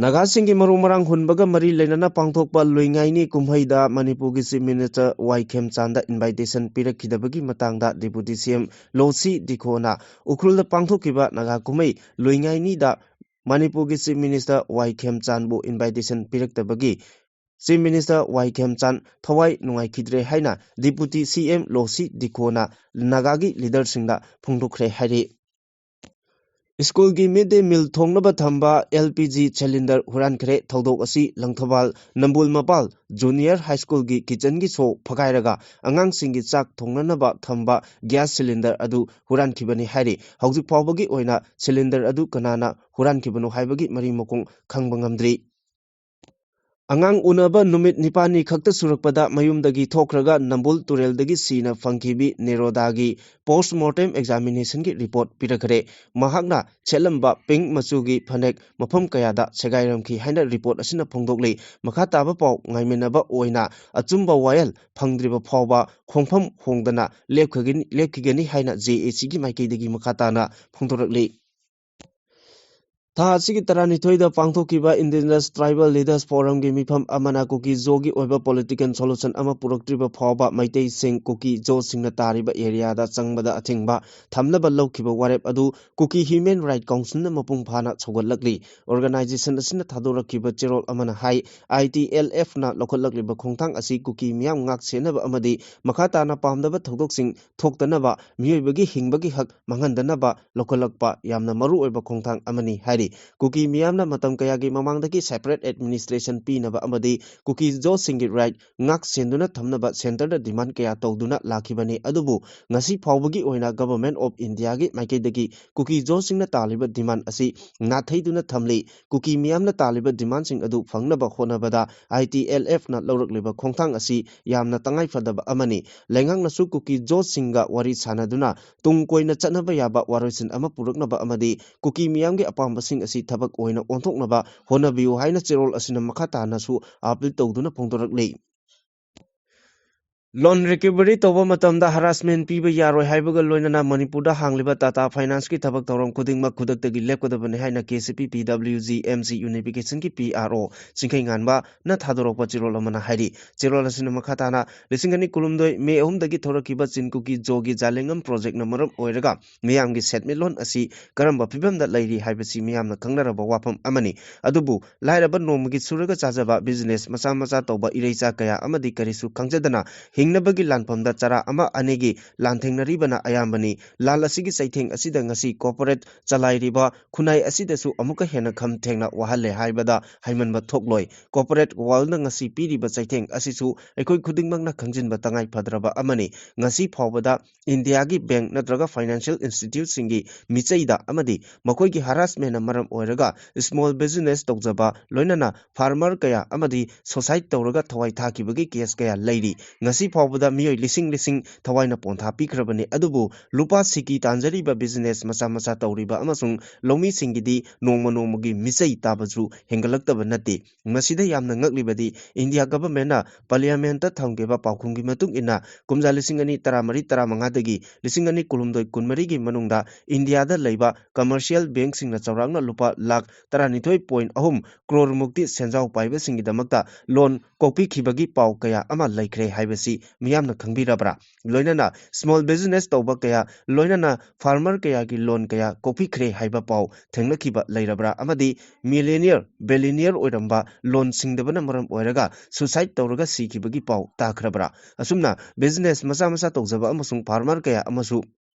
ꯅꯥꯒꯥꯁꯤꯡꯒꯤ ꯃꯔꯨ ꯃꯔꯥꯡ ꯍꯨꯟꯕꯒ ꯃꯔꯤ ꯂꯩꯅꯅ ꯄꯥꯡꯊꯣꯛꯄ ꯂꯨꯏꯉꯥꯏꯅꯤ ꯀꯨꯝꯍꯩꯗ ꯃꯅꯤꯄꯨꯔꯒꯤ Chief Minister ꯋꯥꯏ ꯈꯦꯝꯆꯥꯟꯗ invitation ꯄꯤꯔꯛꯈꯤꯗꯕꯒꯤ ꯃꯇꯥꯡꯗ Deputy CM ꯂꯣꯁꯤ ꯗꯤꯈꯣꯅ ꯎꯈ꯭ꯔꯨꯜꯗ ꯄꯥꯡꯊꯣꯛꯈꯤꯕ ꯅꯥꯒꯥ ꯀꯨꯝꯍꯩ ꯂꯨꯏꯉꯥꯏꯅꯤꯗ ꯃꯅꯤꯄꯨꯔꯒꯤ Chief Minister ꯋꯥꯏ ꯈꯦꯝꯆꯥꯟꯕꯨ invitation ꯄꯤꯔꯛꯇꯕꯒꯤ Chief Minister ꯋꯥꯏ ꯈꯦꯝꯆꯥꯟ ꯊꯋꯥꯏ ꯅꯨꯡꯉꯥꯏꯈꯤꯗ꯭ꯔꯦ ꯍꯥꯏꯅ Deputy CM ꯂꯣꯁꯤ ꯗꯤꯈꯣꯅ ꯅꯥꯒꯥꯒꯤ leaderꯁꯤꯡꯗ ꯐꯣꯡꯗꯣꯛꯈ꯭ꯔꯦ ꯍꯥꯏꯔꯤ꯫ ꯁ꯭ꯀꯨꯜꯒꯤ midday meal ꯊꯣꯡꯅꯕ ꯊꯝꯕ LPG cylinder ꯍꯨꯔꯥꯟꯈ꯭ꯔꯦ꯫ ꯊꯧꯗꯣꯛ ꯑꯁꯤ ꯂꯪꯊꯕꯥꯜ ꯅꯝꯕꯨꯜ ꯃꯄꯥꯜ Junior High Schoolꯒꯤ kitchenꯒꯤ ꯁꯣ ꯐꯒꯥꯏꯔꯒ ꯑꯉꯥꯡꯁꯤꯡꯒꯤ ꯆꯥꯛ ꯊꯣꯡꯅꯅꯕ ꯊꯝꯕ gas cylinder ꯑꯗꯨ ꯍꯨꯔꯥꯟꯈꯤꯕꯅꯤ ꯍꯥꯏꯔꯤ꯫ ꯍꯧꯖꯤꯛ ꯐꯥꯎꯕꯒꯤ ꯑꯣꯏꯅ cylinder ꯑꯗꯨ ꯀꯅꯥꯅ ꯍꯨꯔꯥꯟꯈꯤꯕꯅꯣ ꯍꯥꯏꯕꯒꯤ ꯃꯔꯤ ꯃꯈꯣꯡ ꯈꯪꯕ ꯉꯝꯗ꯭ꯔꯤ꯫ ꯑꯉꯥꯡ ꯎꯅꯕ ꯅꯨꯃꯤꯠ ꯅꯤꯄꯥꯜꯅꯤ ꯈꯛꯇ ꯁꯨꯔꯛꯄꯗ ꯃꯌꯨꯝꯗꯒꯤ ꯊꯣꯛꯈ꯭ꯔꯒ ꯅꯝꯕꯨꯜ ꯇꯨꯔꯦꯜꯗꯒꯤ ꯁꯤꯅ ꯐꯪꯈꯤꯕꯤ ꯅꯦꯔꯣꯗꯥꯒꯤ post mortem examinationꯒꯤ report ꯄꯤꯔꯛꯈ꯭ꯔꯦ꯫ ꯃꯍꯥꯛꯅ ꯁꯦꯠꯂꯝꯕ pink ꯃꯆꯨꯒꯤ ꯐꯅꯦꯛ ꯃꯐꯝ ꯀꯌꯥꯗ ꯁꯦꯒꯥꯏꯔꯝꯈꯤ ꯍꯥꯏꯅ report ꯑꯁꯤꯅ ꯐꯣꯡꯗꯣꯛꯂꯤ꯫ ꯃꯈꯥ ꯇꯥꯕ ꯄꯥꯎ ꯉꯥꯏꯃꯤꯟꯅꯕ ꯑꯣꯏꯅ ꯑꯆꯨꯝꯕ ꯋꯥꯌꯦꯜ ꯐꯪꯗ꯭ꯔꯤꯕ ꯐꯥꯎꯕ ꯈꯣꯡꯐꯝ ꯍꯣꯡꯗꯅ ꯂꯦꯞꯈꯒꯅꯤ, ꯂꯦꯞꯈꯤꯒꯅꯤ ꯍꯥꯏꯅ JACꯒꯤ ꯃꯥꯏꯀꯩꯗꯒꯤ ꯃꯈꯥ ꯇꯥꯅ ꯐꯣꯡꯗꯣꯔꯛꯂꯤ꯫ ꯊꯥ ꯑꯁꯤꯒꯤ ꯇꯔꯥꯅꯤꯊꯣꯏꯗ ꯄꯥꯡꯊꯣꯛꯈꯤꯕ Indigenous Tribal Leaders Forumꯒꯤ ꯃꯤꯐꯝ ꯑꯃꯅ ꯀꯨꯀꯤ ꯖꯣꯒꯤ ꯑꯣꯏꯕ political solution ꯑꯃ ꯄꯨꯔꯛꯇ꯭ꯔꯤꯕ ꯐꯥꯎꯕ ꯃꯩꯇꯩꯁꯤꯡ ꯀꯨꯀꯤ ꯖꯣꯁꯤꯡꯅ ꯇꯥꯔꯤꯕ areaꯗ ꯆꯪꯕꯗ ꯑꯊꯤꯡꯕ ꯊꯝꯅꯕ ꯂꯧꯈꯤꯕ ꯋꯥꯔꯦꯞ ꯑꯗꯨ ꯀꯨꯀꯤ Human Right Councilꯅ ꯃꯄꯨꯡ ꯐꯥꯅ ꯁꯧꯒꯠꯂꯛꯂꯤ꯫ Organisation ꯑꯁꯤꯅ ꯊꯥꯗꯣꯔꯛꯈꯤꯕ ꯆꯦꯔꯣꯜ ꯑꯃꯅ ꯍꯥꯏ, ITLFꯅ ꯂꯧꯈꯠꯂꯛꯂꯤꯕ ꯈꯣꯡꯊꯥꯡ ꯑꯁꯤ ꯀꯨꯀꯤ ꯃꯤꯌꯥꯝ ꯉꯥꯛ ꯁꯦꯟꯅꯕ ꯑꯃꯗꯤ ꯃꯈꯥ ꯇꯥꯅ ꯄꯥꯝꯗꯕ ꯊꯧꯗꯣꯛꯁꯤꯡ ꯊꯣꯛꯇꯅꯕ, ꯃꯤꯑꯣꯏꯕꯒꯤ ꯍꯤꯡꯕꯒꯤ ꯍꯛ ꯃꯥꯡꯍꯟꯗꯅꯕ ꯂꯧꯈꯠꯂꯛꯄ ꯌꯥꯝꯅ ꯃꯔꯨꯑꯣꯏꯕ ꯈꯣꯡꯊꯥꯡ ꯑꯃꯅꯤ ꯍꯥꯏꯔꯤ꯫ ꯀꯨꯀꯤ ꯃꯤꯌꯥꯝꯅ ꯃꯇꯝ ꯀꯌꯥꯒꯤ ꯃꯃꯥꯡꯗꯒꯤ separate administration ꯄꯤꯅꯕ ꯑꯃꯗꯤ ꯀꯨꯀꯤ ꯖꯣꯁꯤꯡꯒꯤ right ꯉꯥꯛ ꯁꯦꯟꯗꯨꯅ ꯊꯝꯅꯕ centreꯗ demand ꯀꯌꯥ ꯇꯧꯗꯨꯅ ꯂꯥꯛꯈꯤꯕꯅꯤ꯫ ꯑꯗꯨꯕꯨ ꯉꯁꯤ ꯐꯥꯎꯕꯒꯤ ꯑꯣꯏꯅ Government of Indiaꯒꯤ ꯃꯥꯏꯀꯩꯗꯒꯤ ꯀꯨꯀꯤ ꯖꯣꯁꯤꯡꯅ ꯇꯥꯜꯂꯤꯕ demand ꯑꯁꯤ ꯅꯥꯊꯩꯗꯨꯅ ꯊꯝꯂꯤ꯫ ꯀꯨꯀꯤ ꯃꯤꯌꯥꯝꯅ ꯇꯥꯜꯂꯤꯕ demandꯁꯤꯡ ꯑꯗꯨ ꯐꯪꯅꯕ ꯍꯣꯠꯅꯕꯗ ITLFꯅ ꯂꯧꯔꯛꯂꯤꯕ ꯈꯣꯡꯊꯥꯡ ꯑꯁꯤ ꯌꯥꯝꯅ ꯇꯉꯥꯏꯐꯗꯕ ꯑꯃꯅꯤ꯫ ꯂꯩꯉꯥꯛꯅꯁꯨ ꯀꯨꯀꯤ ꯖꯣꯁꯤꯡꯒ ꯋꯥꯔꯤ ꯁꯥꯅꯗꯨꯅ ꯇꯨꯡ ꯀꯣꯏꯅ ꯆꯠꯅꯕ ꯌꯥꯕ ꯋꯥꯔꯣꯏꯁꯤꯟ ꯑꯃ ꯄꯨꯔꯛꯅꯕ ꯑꯃꯗꯤ ꯀꯨꯀꯤ ꯃꯤꯌꯥꯝꯒꯤ ꯑꯄꯥꯝꯕꯁꯤꯡ ꯑꯁꯤ ꯊꯕꯛ ꯑꯣꯏꯅ ꯑꯣꯟꯊꯣꯛꯅꯕ ꯍꯣꯠꯅꯕꯤꯌꯨ ꯍꯥꯏꯅ ꯆꯦꯔꯣꯜ ꯑꯁꯤꯅ ꯃꯈꯥ ꯇꯥꯅꯁꯨ appeal ꯇꯧꯗꯨꯅ ꯐꯣꯡꯗꯣꯔꯛꯂꯤ꯫ Loan recovery ꯇꯧꯕ ꯃꯇꯝꯗ harassment ꯄꯤꯕ ꯌꯥꯔꯣꯏ ꯍꯥꯏꯕꯒ ꯂꯣꯏꯅꯅ ꯃꯅꯤꯄꯨꯔꯗ ꯍꯥꯡꯂꯤꯕ Tata Financeꯀꯤ ꯊꯕꯛ ꯊꯧꯔꯝ ꯈꯨꯗꯤꯡꯃꯛ ꯈꯨꯗꯛꯇꯒꯤ ꯂꯦꯞꯀꯗꯕꯅꯤ ꯍꯥꯏꯅ KCP PWG MC Unificationꯒꯤ PRO ꯆꯤꯡꯈꯩꯉꯥꯟꯕꯅ ꯊꯥꯗꯣꯔꯛꯄ ꯆꯦꯔꯣꯜ ꯑꯃꯅ ꯍꯥꯏꯔꯤ꯫ ꯆꯦꯔꯣꯜ ꯑꯁꯤꯅ ꯃꯈꯥ ꯇꯥꯅ ꯂꯤꯁꯤꯡ ꯑꯅꯤ ꯀꯨꯟꯍꯨꯝꯗꯣꯏ May ꯑꯍꯨꯝꯗꯒꯤ ꯊꯣꯔꯛꯈꯤꯕ ꯆꯤꯟ ꯀꯨꯀꯤ ꯖꯣꯒꯤ ꯖꯥꯂꯦꯡꯉꯝ projectꯅ ꯃꯔꯝ ꯑꯣꯏꯔꯒ ꯃꯤꯌꯥꯝꯒꯤ ꯁꯦꯟꯃꯤꯠꯂꯣꯟ ꯑꯁꯤ ꯀꯔꯝꯕ ꯐꯤꯕꯝꯗ ꯂꯩꯔꯤ ꯍꯥꯏꯕꯁꯤ ꯃꯤꯌꯥꯝꯅ ꯈꯪꯅꯔꯕ ꯋꯥꯐꯝ ꯑꯃꯅꯤ꯫ ꯑꯗꯨꯕꯨ ꯂꯥꯏꯔꯕ ꯅꯣꯡꯃꯒꯤ ꯁꯨꯔꯒ ꯆꯥꯖꯕ business ꯃꯆꯥ ꯃꯆꯥ ꯇꯧꯕ ꯏꯔꯩꯆꯥ ꯀꯌꯥ ꯑꯃꯗꯤ ꯀꯔꯤꯁꯨ ꯈꯪꯖꯗꯅ ꯍꯤꯡꯅꯕꯒꯤ ꯂꯥꯟꯐꯝꯗ ꯆꯔꯥ ꯑꯃ ꯑꯅꯤꯒꯤ ꯂꯥꯟꯊꯦꯡꯅꯔꯤꯕꯅ ꯑꯌꯥꯝꯕꯅꯤ꯫ ꯂꯥꯟ ꯑꯁꯤꯒꯤ ꯆꯩꯊꯦꯡ ꯑꯁꯤꯗ ꯉꯁꯤ corporate ꯆꯂꯥꯏꯔꯤꯕ ꯈꯨꯟꯅꯥꯏ ꯑꯁꯤꯗꯁꯨ ꯑꯃꯨꯛꯀ ꯍꯦꯟꯅ ꯈꯝ ꯊꯦꯡꯅ ꯋꯥꯍꯜꯂꯦ ꯍꯥꯏꯕꯗ ꯍꯥꯏꯃꯟꯕ ꯊꯣꯛꯂꯣꯏ꯫ Corporate worldꯅ ꯉꯁꯤ ꯄꯤꯔꯤꯕ ꯆꯩꯊꯦꯡ ꯑꯁꯤꯁꯨ ꯑꯩꯈꯣꯏ ꯈꯨꯗꯤꯡꯃꯛꯅ ꯈꯪꯖꯤꯟꯕ ꯇꯉꯥꯏ ꯐꯗ꯭ꯔꯕ ꯑꯃꯅꯤ꯫ ꯉꯁꯤ ꯐꯥꯎꯕꯗ Indiaꯒꯤ bank ꯅꯠꯇ꯭ꯔꯒ financial instituteꯁꯤꯡꯒꯤ ꯃꯤꯆꯩꯗ ꯑꯃꯗꯤ ꯃꯈꯣꯏꯒꯤ harassmentꯅ ꯃꯔꯝ ꯑꯣꯏꯔꯒ small business ꯇꯧꯖꯕ, ꯂꯣꯏꯅꯅ farmer ꯀꯌꯥ ꯑꯃꯗꯤ suicide ꯇꯧꯔꯒ ꯊꯋꯥꯏ ꯊꯥꯈꯤꯕꯒꯤ case ꯀꯌꯥ ꯂꯩꯔꯤ꯫ ꯉꯁꯤ ꯐꯥꯎꯕꯗ ꯃꯤꯑꯣꯏ ꯂꯤꯁꯤꯡ ꯂꯤꯁꯤꯡ ꯊꯋꯥꯏꯅ ꯄꯣꯟꯊꯥ ꯄꯤꯈ꯭ꯔꯕꯅꯤ꯫ ꯑꯗꯨꯕꯨ ꯂꯨꯄꯥ ꯁꯤꯀꯤ ꯇꯥꯟꯖꯔꯤꯕ business ꯃꯆꯥ ꯃꯆꯥ ꯇꯧꯔꯤꯕ ꯑꯃꯁꯨꯡ ꯂꯧꯃꯤꯁꯤꯡꯒꯤꯗꯤ ꯅꯣꯡꯃ ꯅꯣꯡꯃꯒꯤ ꯃꯤꯆꯩ ꯇꯥꯕꯁꯨ ꯍꯦꯟꯒꯠꯂꯛꯇꯕ ꯅꯠꯇꯦ꯫ ꯃꯁꯤꯗ ꯌꯥꯝꯅ ꯉꯛꯂꯤꯕꯗꯤ India governmentꯅ parliamentꯇ ꯊꯝꯈꯤꯕ ꯄꯥꯎꯈꯨꯝꯒꯤ ꯃꯇꯨꯡ ꯏꯟꯅ ꯀꯨꯝꯖꯥ ꯂꯤꯁꯤꯡ ꯑꯅꯤ ꯇꯔꯥꯃꯔꯤ ꯇꯔꯥꯃꯉꯥꯗꯒꯤ ꯂꯤꯁꯤꯡ ꯑꯅꯤ ꯀꯨꯟꯍꯨꯝꯗꯣꯏ ꯀꯨꯟꯃꯔꯤꯒꯤ ꯃꯅꯨꯡꯗ Indiaꯗ ꯂꯩꯕ commercial bankꯁꯤꯡꯅ ꯆꯥꯎꯔꯥꯛꯅ ꯂꯨꯄꯥ ꯂꯥꯈ ꯇꯔꯥꯅꯤꯊꯣꯏ point ꯑꯍꯨꯝ crore ꯃꯨꯛꯇꯤ ꯁꯦꯟꯖꯥꯎ ꯄꯥꯏꯕꯁꯤꯡꯒꯤꯗꯃꯛꯇ loan ꯀꯣꯛꯄꯤꯈꯤꯕꯒꯤ ꯄꯥꯎ ꯀꯌꯥ ꯑꯃ ꯂꯩꯈ꯭ꯔꯦ ꯍꯥꯏꯕꯁꯤ ꯃꯤꯌꯥꯝꯅ ꯈꯪꯕꯤꯔꯕ꯭ꯔꯥ? ꯂꯣꯏꯅꯅ small business ꯇꯧꯕ ꯀꯌꯥ, ꯂꯣꯏꯅꯅ farmer ꯀꯌꯥꯒꯤ loan ꯀꯌꯥ ꯀꯣꯛꯄꯤꯈ꯭ꯔꯦ ꯍꯥꯏꯕ ꯄꯥꯎ ꯊꯦꯡꯅꯈꯤꯕ ꯂꯩꯔꯕ꯭ꯔꯥ? ꯑꯃꯗꯤ millionaire, billionaire ꯑꯣꯏꯔꯝꯕ loan ꯁꯤꯡꯗꯕꯅ ꯃꯔꯝ ꯑꯣꯏꯔꯒ suicide ꯇꯧꯔꯒ ꯁꯤꯈꯤꯕꯒꯤ ꯄꯥꯎ ꯇꯥꯈ꯭ꯔꯕ꯭ꯔꯥ? ꯑꯁꯨꯝꯅ business ꯃꯆꯥ ꯃꯆꯥ ꯇꯧꯖꯕ ꯑꯃꯁꯨꯡ farmer ꯀꯌꯥ ꯑꯃꯁꯨ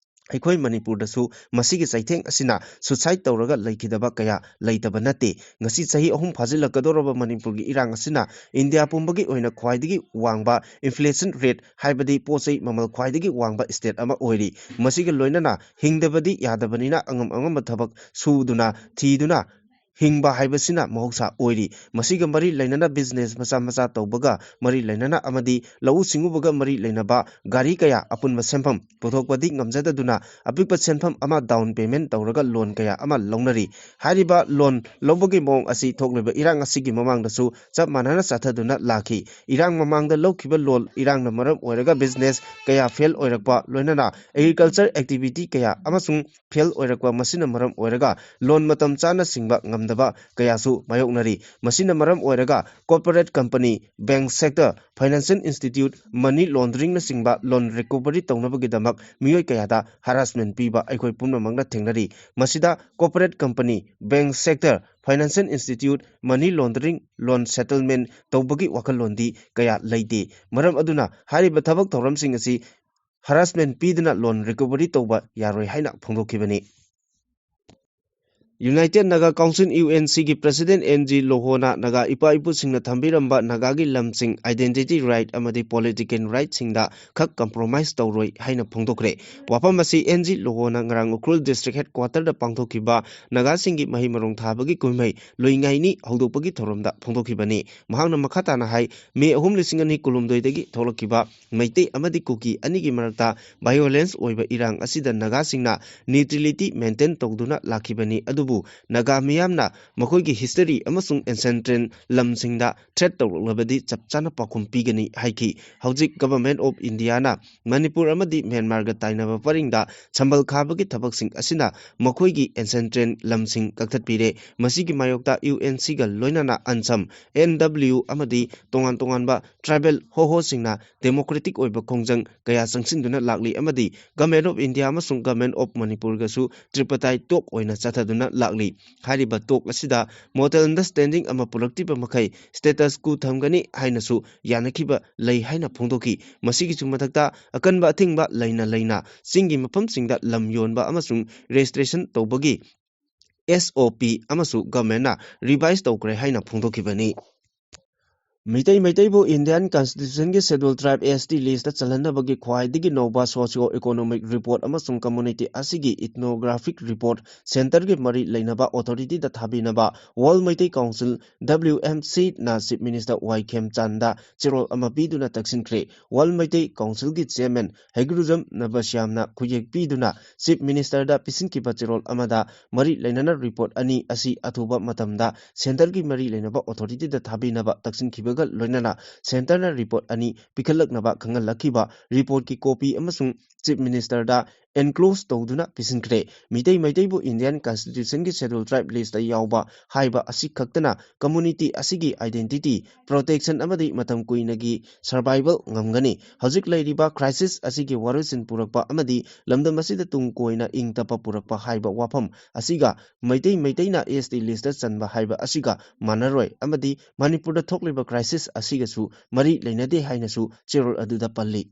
ꯑꯩꯈꯣꯏ ꯃꯅꯤꯄꯨꯔꯗꯁꯨ ꯃꯁꯤꯒꯤ ꯆꯩꯊꯦꯡ ꯑꯁꯤꯅ suicide ꯇꯧꯔꯒ ꯂꯩꯈꯤꯗꯕ ꯀꯌꯥ ꯂꯩꯇꯕ ꯅꯠꯇꯦ꯫ ꯉꯁꯤ ꯆꯍꯤ ꯑꯍꯨꯝ ꯐꯥꯖꯤꯜꯂꯛꯀꯗꯧꯔꯕ ꯃꯅꯤꯄꯨꯔꯒꯤ ꯏꯔꯥꯡ ꯑꯁꯤꯅ ꯏꯟꯗꯤꯌꯥ ꯄꯨꯝꯕꯒꯤ ꯑꯣꯏꯅ ꯈ꯭ꯋꯥꯏꯗꯒꯤ ꯋꯥꯡꯕ inflation rate, ꯍꯥꯏꯕꯗꯤ ꯄꯣꯠ ꯆꯩ ꯃꯃꯜ ꯈ꯭ꯋꯥꯏꯗꯒꯤ ꯋꯥꯡꯕ state ꯑꯃ ꯑꯣꯏꯔꯤ꯫ ꯃꯁꯤꯒ ꯂꯣꯏꯅꯅ ꯍꯤꯡꯗꯕꯗꯤ ꯌꯥꯗꯕꯅꯤꯅ ꯑꯉꯝ ꯑꯉꯝꯕ ꯊꯕꯛ ꯁꯨꯗꯨꯅ, ꯊꯤꯗꯨꯅ ꯍꯤꯡꯕ ꯍꯥꯏꯕꯁꯤꯅ ꯃꯍꯧꯁꯥ ꯑꯣꯏꯔꯤ꯫ ꯃꯁꯤꯒ ꯃꯔꯤ ꯂꯩꯅꯅ business ꯃꯆꯥ ꯃꯆꯥ ꯇꯧꯕꯒ ꯃꯔꯤ ꯂꯩꯅꯅ ꯑꯃꯗꯤ ꯂꯧꯎ ꯁꯤꯡꯎꯕꯒ ꯃꯔꯤ ꯂꯩꯅꯕ ꯒꯥꯔꯤ ꯀꯌꯥ ꯑꯄꯨꯟꯕ ꯁꯦꯟꯐꯝ ꯄꯨꯊꯣꯛꯄꯗꯤ ꯉꯝꯖꯗꯗꯨꯅ ꯑꯄꯤꯛꯄ ꯁꯦꯟꯐꯝ ꯑꯃ down payment ꯇꯧꯔꯒ loan ꯀꯌꯥ ꯑꯃ ꯂꯧꯅꯔꯤ꯫ ꯍꯥꯏꯔꯤꯕ loan ꯂꯧꯕꯒꯤ ꯃꯑꯣꯡ ꯑꯁꯤ ꯊꯣꯛꯂꯤꯕ ꯏꯔꯥꯡ ꯑꯁꯤꯒꯤ ꯃꯃꯥꯡꯗꯁꯨ ꯆꯞ ꯃꯥꯟꯅꯅ ꯆꯠꯊꯗꯨꯅ ꯂꯥꯛꯈꯤ꯫ ꯏꯔꯥꯡ ꯃꯃꯥꯡꯗ ꯂꯧꯈꯤꯕ loan ꯏꯔꯥꯡꯅ ꯃꯔꯝ ꯑꯣꯏꯔꯒ business ꯀꯌꯥ fail ꯑꯣꯏꯔꯛꯄ, ꯂꯣꯏꯅꯅ agriculture activity ꯀꯌꯥ ꯑꯃꯁꯨꯡ fail ꯑꯣꯏꯔꯛꯄ, ꯃꯁꯤꯅ ꯃꯔꯝ ꯑꯣꯏꯔꯒ loan ꯃꯇꯝ ꯆꯥꯅ ꯁꯤꯡꯕ ꯉꯝꯗꯕ ꯀꯌꯥꯁꯨ ꯃꯥꯌꯣꯛꯅꯔꯤ꯫ ꯃꯁꯤꯅ ꯃꯔꯝ ꯑꯣꯏꯔꯒ corporate company, bank sector, financial institute, money laundering ꯅꯆꯤꯡꯕ loan recovery ꯇꯧꯅꯕꯒꯤꯗꯃꯛ ꯃꯤꯑꯣꯏ ꯀꯌꯥꯗ harassment ꯄꯤꯕ ꯑꯩꯈꯣꯏ ꯄꯨꯝꯅꯃꯛꯅ ꯊꯦꯡꯅꯔꯤ꯫ ꯃꯁꯤꯗ corporate company, bank sector, financial institute, money laundering, loan settlement ꯇꯧꯕꯒꯤ ꯋꯥꯈꯜꯂꯣꯟꯗꯤ ꯀꯌꯥ ꯂꯩꯇꯦ꯫ ꯃꯔꯝ ꯑꯗꯨꯅ ꯍꯥꯏꯔꯤꯕ ꯊꯕꯛ ꯊꯧꯔꯝꯁꯤꯡ ꯑꯁꯤ harassment ꯄꯤꯗꯨꯅ loan recovery ꯇꯧꯕ ꯌꯥꯔꯣꯏ ꯍꯥꯏꯅ ꯐꯣꯡꯗꯣꯛꯈꯤꯕꯅꯤ꯫ United Naga Council, U N C ꯒꯤ president N G ꯂꯣꯍꯣꯅ ꯅꯥꯒꯥ ꯏꯄꯥ ꯏꯄꯨꯁꯤꯡꯅ ꯊꯝꯕꯤꯔꯝꯕ ꯅꯥꯒꯥꯒꯤ ꯂꯝꯁꯤꯡ, identity right ꯑꯃꯗꯤ political rightꯁꯤꯡꯗ ꯈꯛ compromise ꯇꯧꯔꯣꯏ ꯍꯥꯏꯅ ꯐꯣꯡꯗꯣꯛꯈ꯭ꯔꯦ꯫ ꯋꯥꯐꯝ ꯑꯁꯤ N G ꯂꯣꯍꯣꯅ ꯉꯔꯥꯡ ꯎꯈ꯭ꯔꯨꯜ district headquarterꯗ ꯄꯥꯡꯊꯣꯛꯈꯤꯕ ꯅꯥꯒꯥꯁꯤꯡꯒꯤ ꯃꯍꯩ ꯃꯔꯣꯡ ꯊꯥꯕꯒꯤ ꯀꯨꯝꯍꯩ ꯂꯨꯏꯉꯥꯏꯅꯤ ꯍꯧꯗꯣꯛꯄꯒꯤ ꯊꯧꯔꯝꯗ ꯐꯣꯡꯗꯣꯛꯈꯤꯕꯅꯤ꯫ ꯃꯍꯥꯛꯅ ꯃꯈꯥ ꯇꯥꯅ ꯍꯥꯏ, May ꯑꯍꯨꯝ, ꯂꯤꯁꯤꯡ ꯑꯅꯤ ꯀꯨꯟꯍꯨꯝꯗꯣꯏꯗꯒꯤ ꯊꯣꯛꯂꯛꯈꯤꯕ ꯃꯩꯇꯩ ꯑꯃꯗꯤ ꯀꯨꯀꯤ ꯑꯅꯤꯒꯤ ꯃꯔꯛꯇ violence ꯑꯣꯏꯕ ꯏꯔꯥꯡ ꯑꯁꯤꯗ ꯅꯥꯒꯥꯁꯤꯡꯅ neutrality maintain ꯇꯧꯗꯨꯅ ꯂꯥꯛꯈꯤꯕꯅꯤ꯫ ꯑꯗꯨꯕꯨ ꯅꯥꯒꯥ ꯃꯤꯌꯥꯝꯅ ꯃꯈꯣꯏꯒꯤ history ꯑꯃꯁꯨꯡ ancestral ꯂꯝꯁꯤꯡꯗ threat ꯇꯧꯔꯛꯂꯕꯗꯤ ꯆꯞ ꯆꯥꯅ ꯄꯥꯎꯈꯨꯝ ꯄꯤꯒꯅꯤ ꯍꯥꯏꯈꯤ꯫ ꯍꯧꯖꯤꯛ Government of Indiaꯅ ꯃꯅꯤꯄꯨꯔ ꯑꯃꯗꯤ ꯃ꯭ꯌꯥꯟꯃꯥꯔꯒ ꯇꯥꯏꯅꯕ ꯄꯔꯤꯡꯗ ꯁꯝꯕꯜ ꯈꯥꯕꯒꯤ ꯊꯕꯛꯁꯤꯡ ꯑꯁꯤꯅ ꯃꯈꯣꯏꯒꯤ ancestral ꯂꯝꯁꯤꯡ ꯀꯛꯊꯠꯄꯤꯔꯦ꯫ ꯃꯁꯤꯒꯤ ꯃꯥꯌꯣꯛꯇ U N Cꯒ ꯂꯣꯏꯅꯅ ANSAM, N W ꯑꯃꯗꯤ ꯇꯣꯉꯥꯟ ꯇꯣꯉꯥꯟꯕ tribal ꯍꯣꯍꯣꯁꯤꯡꯅ democratic ꯑꯣꯏꯕ ꯈꯣꯡꯖꯪ ꯀꯌꯥ ꯆꯪꯁꯤꯟꯗꯨꯅ ꯂꯥꯛꯂꯤ ꯑꯃꯗꯤ Government of India ꯑꯃꯁꯨꯡ Government of ꯃꯅꯤꯄꯨꯔꯒꯁꯨ tripartite talk ꯑꯣꯏꯅ ꯆꯠꯊꯗꯨꯅ ꯂꯥꯛꯂꯤ꯫ ꯍꯥꯏꯔꯤꯕ ꯇꯣꯛ ꯑꯁꯤꯗ ꯃꯣꯗꯦꯜ ꯑꯟꯗꯔꯁ꯭ꯇꯦꯟꯗꯤꯡ ꯑꯃ ꯄꯨꯔꯛꯇ꯭ꯔꯤꯕ ꯃꯈꯩ ꯁ꯭ꯇꯦꯇꯁ ꯀꯨ ꯊꯝꯒꯅꯤ ꯍꯥꯏꯅꯁꯨ ꯌꯥꯅꯈꯤꯕ ꯂꯩ ꯍꯥꯏꯅ ꯐꯣꯡꯗꯣꯛꯈꯤ꯫ ꯃꯁꯤꯒꯤꯁꯨ ꯃꯊꯛꯇ ꯑꯀꯟꯕ ꯑꯊꯤꯡꯕ ꯂꯩꯅ ꯂꯩꯅ ꯆꯤꯡꯒꯤ ꯃꯐꯝꯁꯤꯡꯗ ꯂꯝ ꯌꯣꯟꯕ ꯑꯃꯁꯨꯡ ꯔꯦꯖꯤꯁꯇ꯭ꯔꯦꯁꯟ ꯇꯧꯕꯒꯤ ꯑꯦꯁ ꯑꯣ ꯄꯤ ꯑꯃꯁꯨ ꯒꯚꯔꯟꯃꯦꯟꯠꯅ ꯔꯤꯚꯥꯏꯁ ꯇꯧꯈ꯭ꯔꯦ ꯍꯥꯏꯅ ꯐꯣꯡꯗꯣꯛꯈꯤꯕꯅꯤ꯫ ꯃꯤꯇꯩ ꯃꯩꯇꯩꯕꯨ ꯏꯟꯗꯤꯌꯥꯟ ꯀꯟꯁꯇꯤꯇ꯭ꯌꯨꯁꯟꯒꯤ ꯁꯦꯗ꯭ꯌꯨꯜ ꯇ꯭ꯔꯥꯏꯕ, ꯑꯦꯁ ꯇꯤ, ꯂꯤꯁꯇ ꯆꯜꯍꯟꯅꯕꯒꯤ ꯈ꯭ꯋꯥꯏꯗꯒꯤ ꯅꯧꯕ ꯁꯣꯁꯤꯑꯣ ꯏꯀꯣꯅꯣꯃꯤꯛ ꯔꯤꯄꯣꯔꯠ ꯑꯃꯁꯨꯡ ꯀꯝꯃ꯭ꯌꯨꯅꯤꯇꯤ ꯑꯁꯤꯒꯤ ꯏꯊꯅꯣꯒ꯭ꯔꯥꯐꯤꯛ ꯔꯤꯄꯣꯔꯠ ꯁꯦꯟꯇꯔꯒꯤ ꯃꯔꯤ ꯂꯩꯅꯕ ꯑꯣꯊꯣꯔꯤꯇꯤꯗ ꯊꯥꯕꯤꯅꯕ ꯋꯥꯔꯜ ꯃꯩꯇꯩ ꯀꯥꯎꯟꯁꯤꯜ, ꯗꯕ꯭ꯂꯤꯌꯨ ꯑꯦꯝ ꯁꯤꯅ ꯆꯤꯐ ꯃꯤꯅꯤꯁꯇꯔ ꯋꯥꯏ ꯈꯦꯝꯆꯥꯟꯗ ꯆꯦꯔꯣꯜ ꯑꯃ ꯄꯤꯗꯨꯅ ꯇꯛꯁꯤꯟꯈ꯭ꯔꯦ꯫ ꯋꯥꯔꯜ ꯃꯩꯇꯩ ꯀꯥꯎꯟꯁꯤꯜꯒꯤ ꯆꯤꯌꯔꯃꯦꯟ ꯍꯩꯒ꯭ꯔꯨꯖꯝ ꯅꯕꯁ꯭ꯌꯥꯝꯅ ꯈꯨꯌꯦꯛ ꯄꯤꯗꯨꯅ ꯆꯤꯐ ꯃꯤꯅꯤꯁꯇꯔꯗ ꯄꯤꯁꯤꯟꯈꯤꯕ ꯆꯦꯔꯣꯜ ꯑꯃꯗ ꯃꯔꯤ ꯂꯩꯅꯅ ꯔꯤꯄꯣꯔꯠ ꯑꯅꯤ ꯑꯁꯤ ꯑꯊꯨꯕ ꯃꯇꯝꯗ ꯁꯦꯟꯇꯔꯒꯤ ꯃꯔꯤ ꯂꯩꯅꯕ ꯑꯣꯊꯣꯔꯤꯇꯤꯗ ꯊꯥꯕꯤꯅꯕ ꯇꯛꯁꯤꯟꯈꯤꯕꯒ ꯂꯣꯏꯅꯅ ꯁꯦꯟꯇꯔꯅ ꯔꯤꯄꯣꯔꯠ ꯑꯅꯤ ꯄꯤꯈꯠꯂꯛꯅꯕ ꯈꯪꯍꯜꯂꯛꯈꯤꯕ ꯔꯤꯄꯣꯔꯠꯀꯤ ꯀꯣꯄꯤ ꯑꯃꯁꯨꯡ ꯆꯤꯐ ꯃꯤꯅꯤꯁꯇꯔꯗ ꯑꯦꯟꯀ꯭ꯂꯣꯖ ꯇꯧꯗꯨꯅ ꯄꯤꯁꯤꯟꯈ꯭ꯔꯦ꯫ ꯃꯤꯇꯩ ꯃꯩꯇꯩꯕꯨ ꯏꯟꯗꯤꯌꯥꯟ ꯀꯟꯁꯇꯤꯇ꯭ꯌꯨꯁꯟꯒꯤ ꯁꯦꯗ꯭ꯌꯨꯜ ꯇ꯭ꯔꯥꯏꯕ ꯂꯤꯁꯇ ꯌꯥꯎꯕ ꯍꯥꯏꯕ ꯑꯁꯤ ꯈꯛꯇꯅ ꯀꯝꯃ꯭ꯌꯨꯅꯤꯇꯤ ꯑꯁꯤꯒꯤ ꯑꯥꯏꯗꯦꯟꯇꯤꯇꯤ, ꯄ꯭ꯔꯣꯇꯦꯛꯁꯟ ꯑꯃꯗꯤ ꯃꯇꯝ ꯀꯨꯏꯅꯒꯤ ꯁꯔꯚꯥꯏꯚꯜ ꯉꯝꯒꯅꯤ꯫ ꯍꯧꯖꯤꯛ ꯂꯩꯔꯤꯕ ꯀ꯭ꯔꯥꯏꯁꯤꯁ ꯑꯁꯤꯒꯤ ꯋꯥꯔꯣꯏꯁꯤꯟ ꯄꯨꯔꯛꯄ ꯑꯃꯗꯤ ꯂꯝꯗꯝ ꯑꯁꯤꯗ ꯇꯨꯡ ꯀꯣꯏꯅ ꯏꯪ ꯇꯞꯄ ꯄꯨꯔꯛꯄ ꯍꯥꯏꯕ ꯋꯥꯐꯝ ꯑꯁꯤꯒ ꯃꯩꯇꯩ ꯃꯩꯇꯩꯅ ꯑꯦꯁ ꯇꯤ ꯂꯤꯁꯇ ꯆꯟꯕ ꯍꯥꯏꯕ ꯑꯁꯤꯒ ꯃꯥꯟꯅꯔꯣꯏ ꯑꯃꯗꯤ ꯃꯅꯤꯄꯨꯔꯗ ꯊꯣꯛꯂꯤꯕ ꯀ꯭ꯔꯥꯏꯁꯤꯁ ꯑꯁꯤꯒꯁꯨ ꯃꯔꯤ ꯂꯩꯅꯗꯦ ꯍꯥꯏꯅꯁꯨ ꯆꯦꯔꯣꯜ ꯑꯗꯨꯗ ꯄꯜꯂꯤ꯫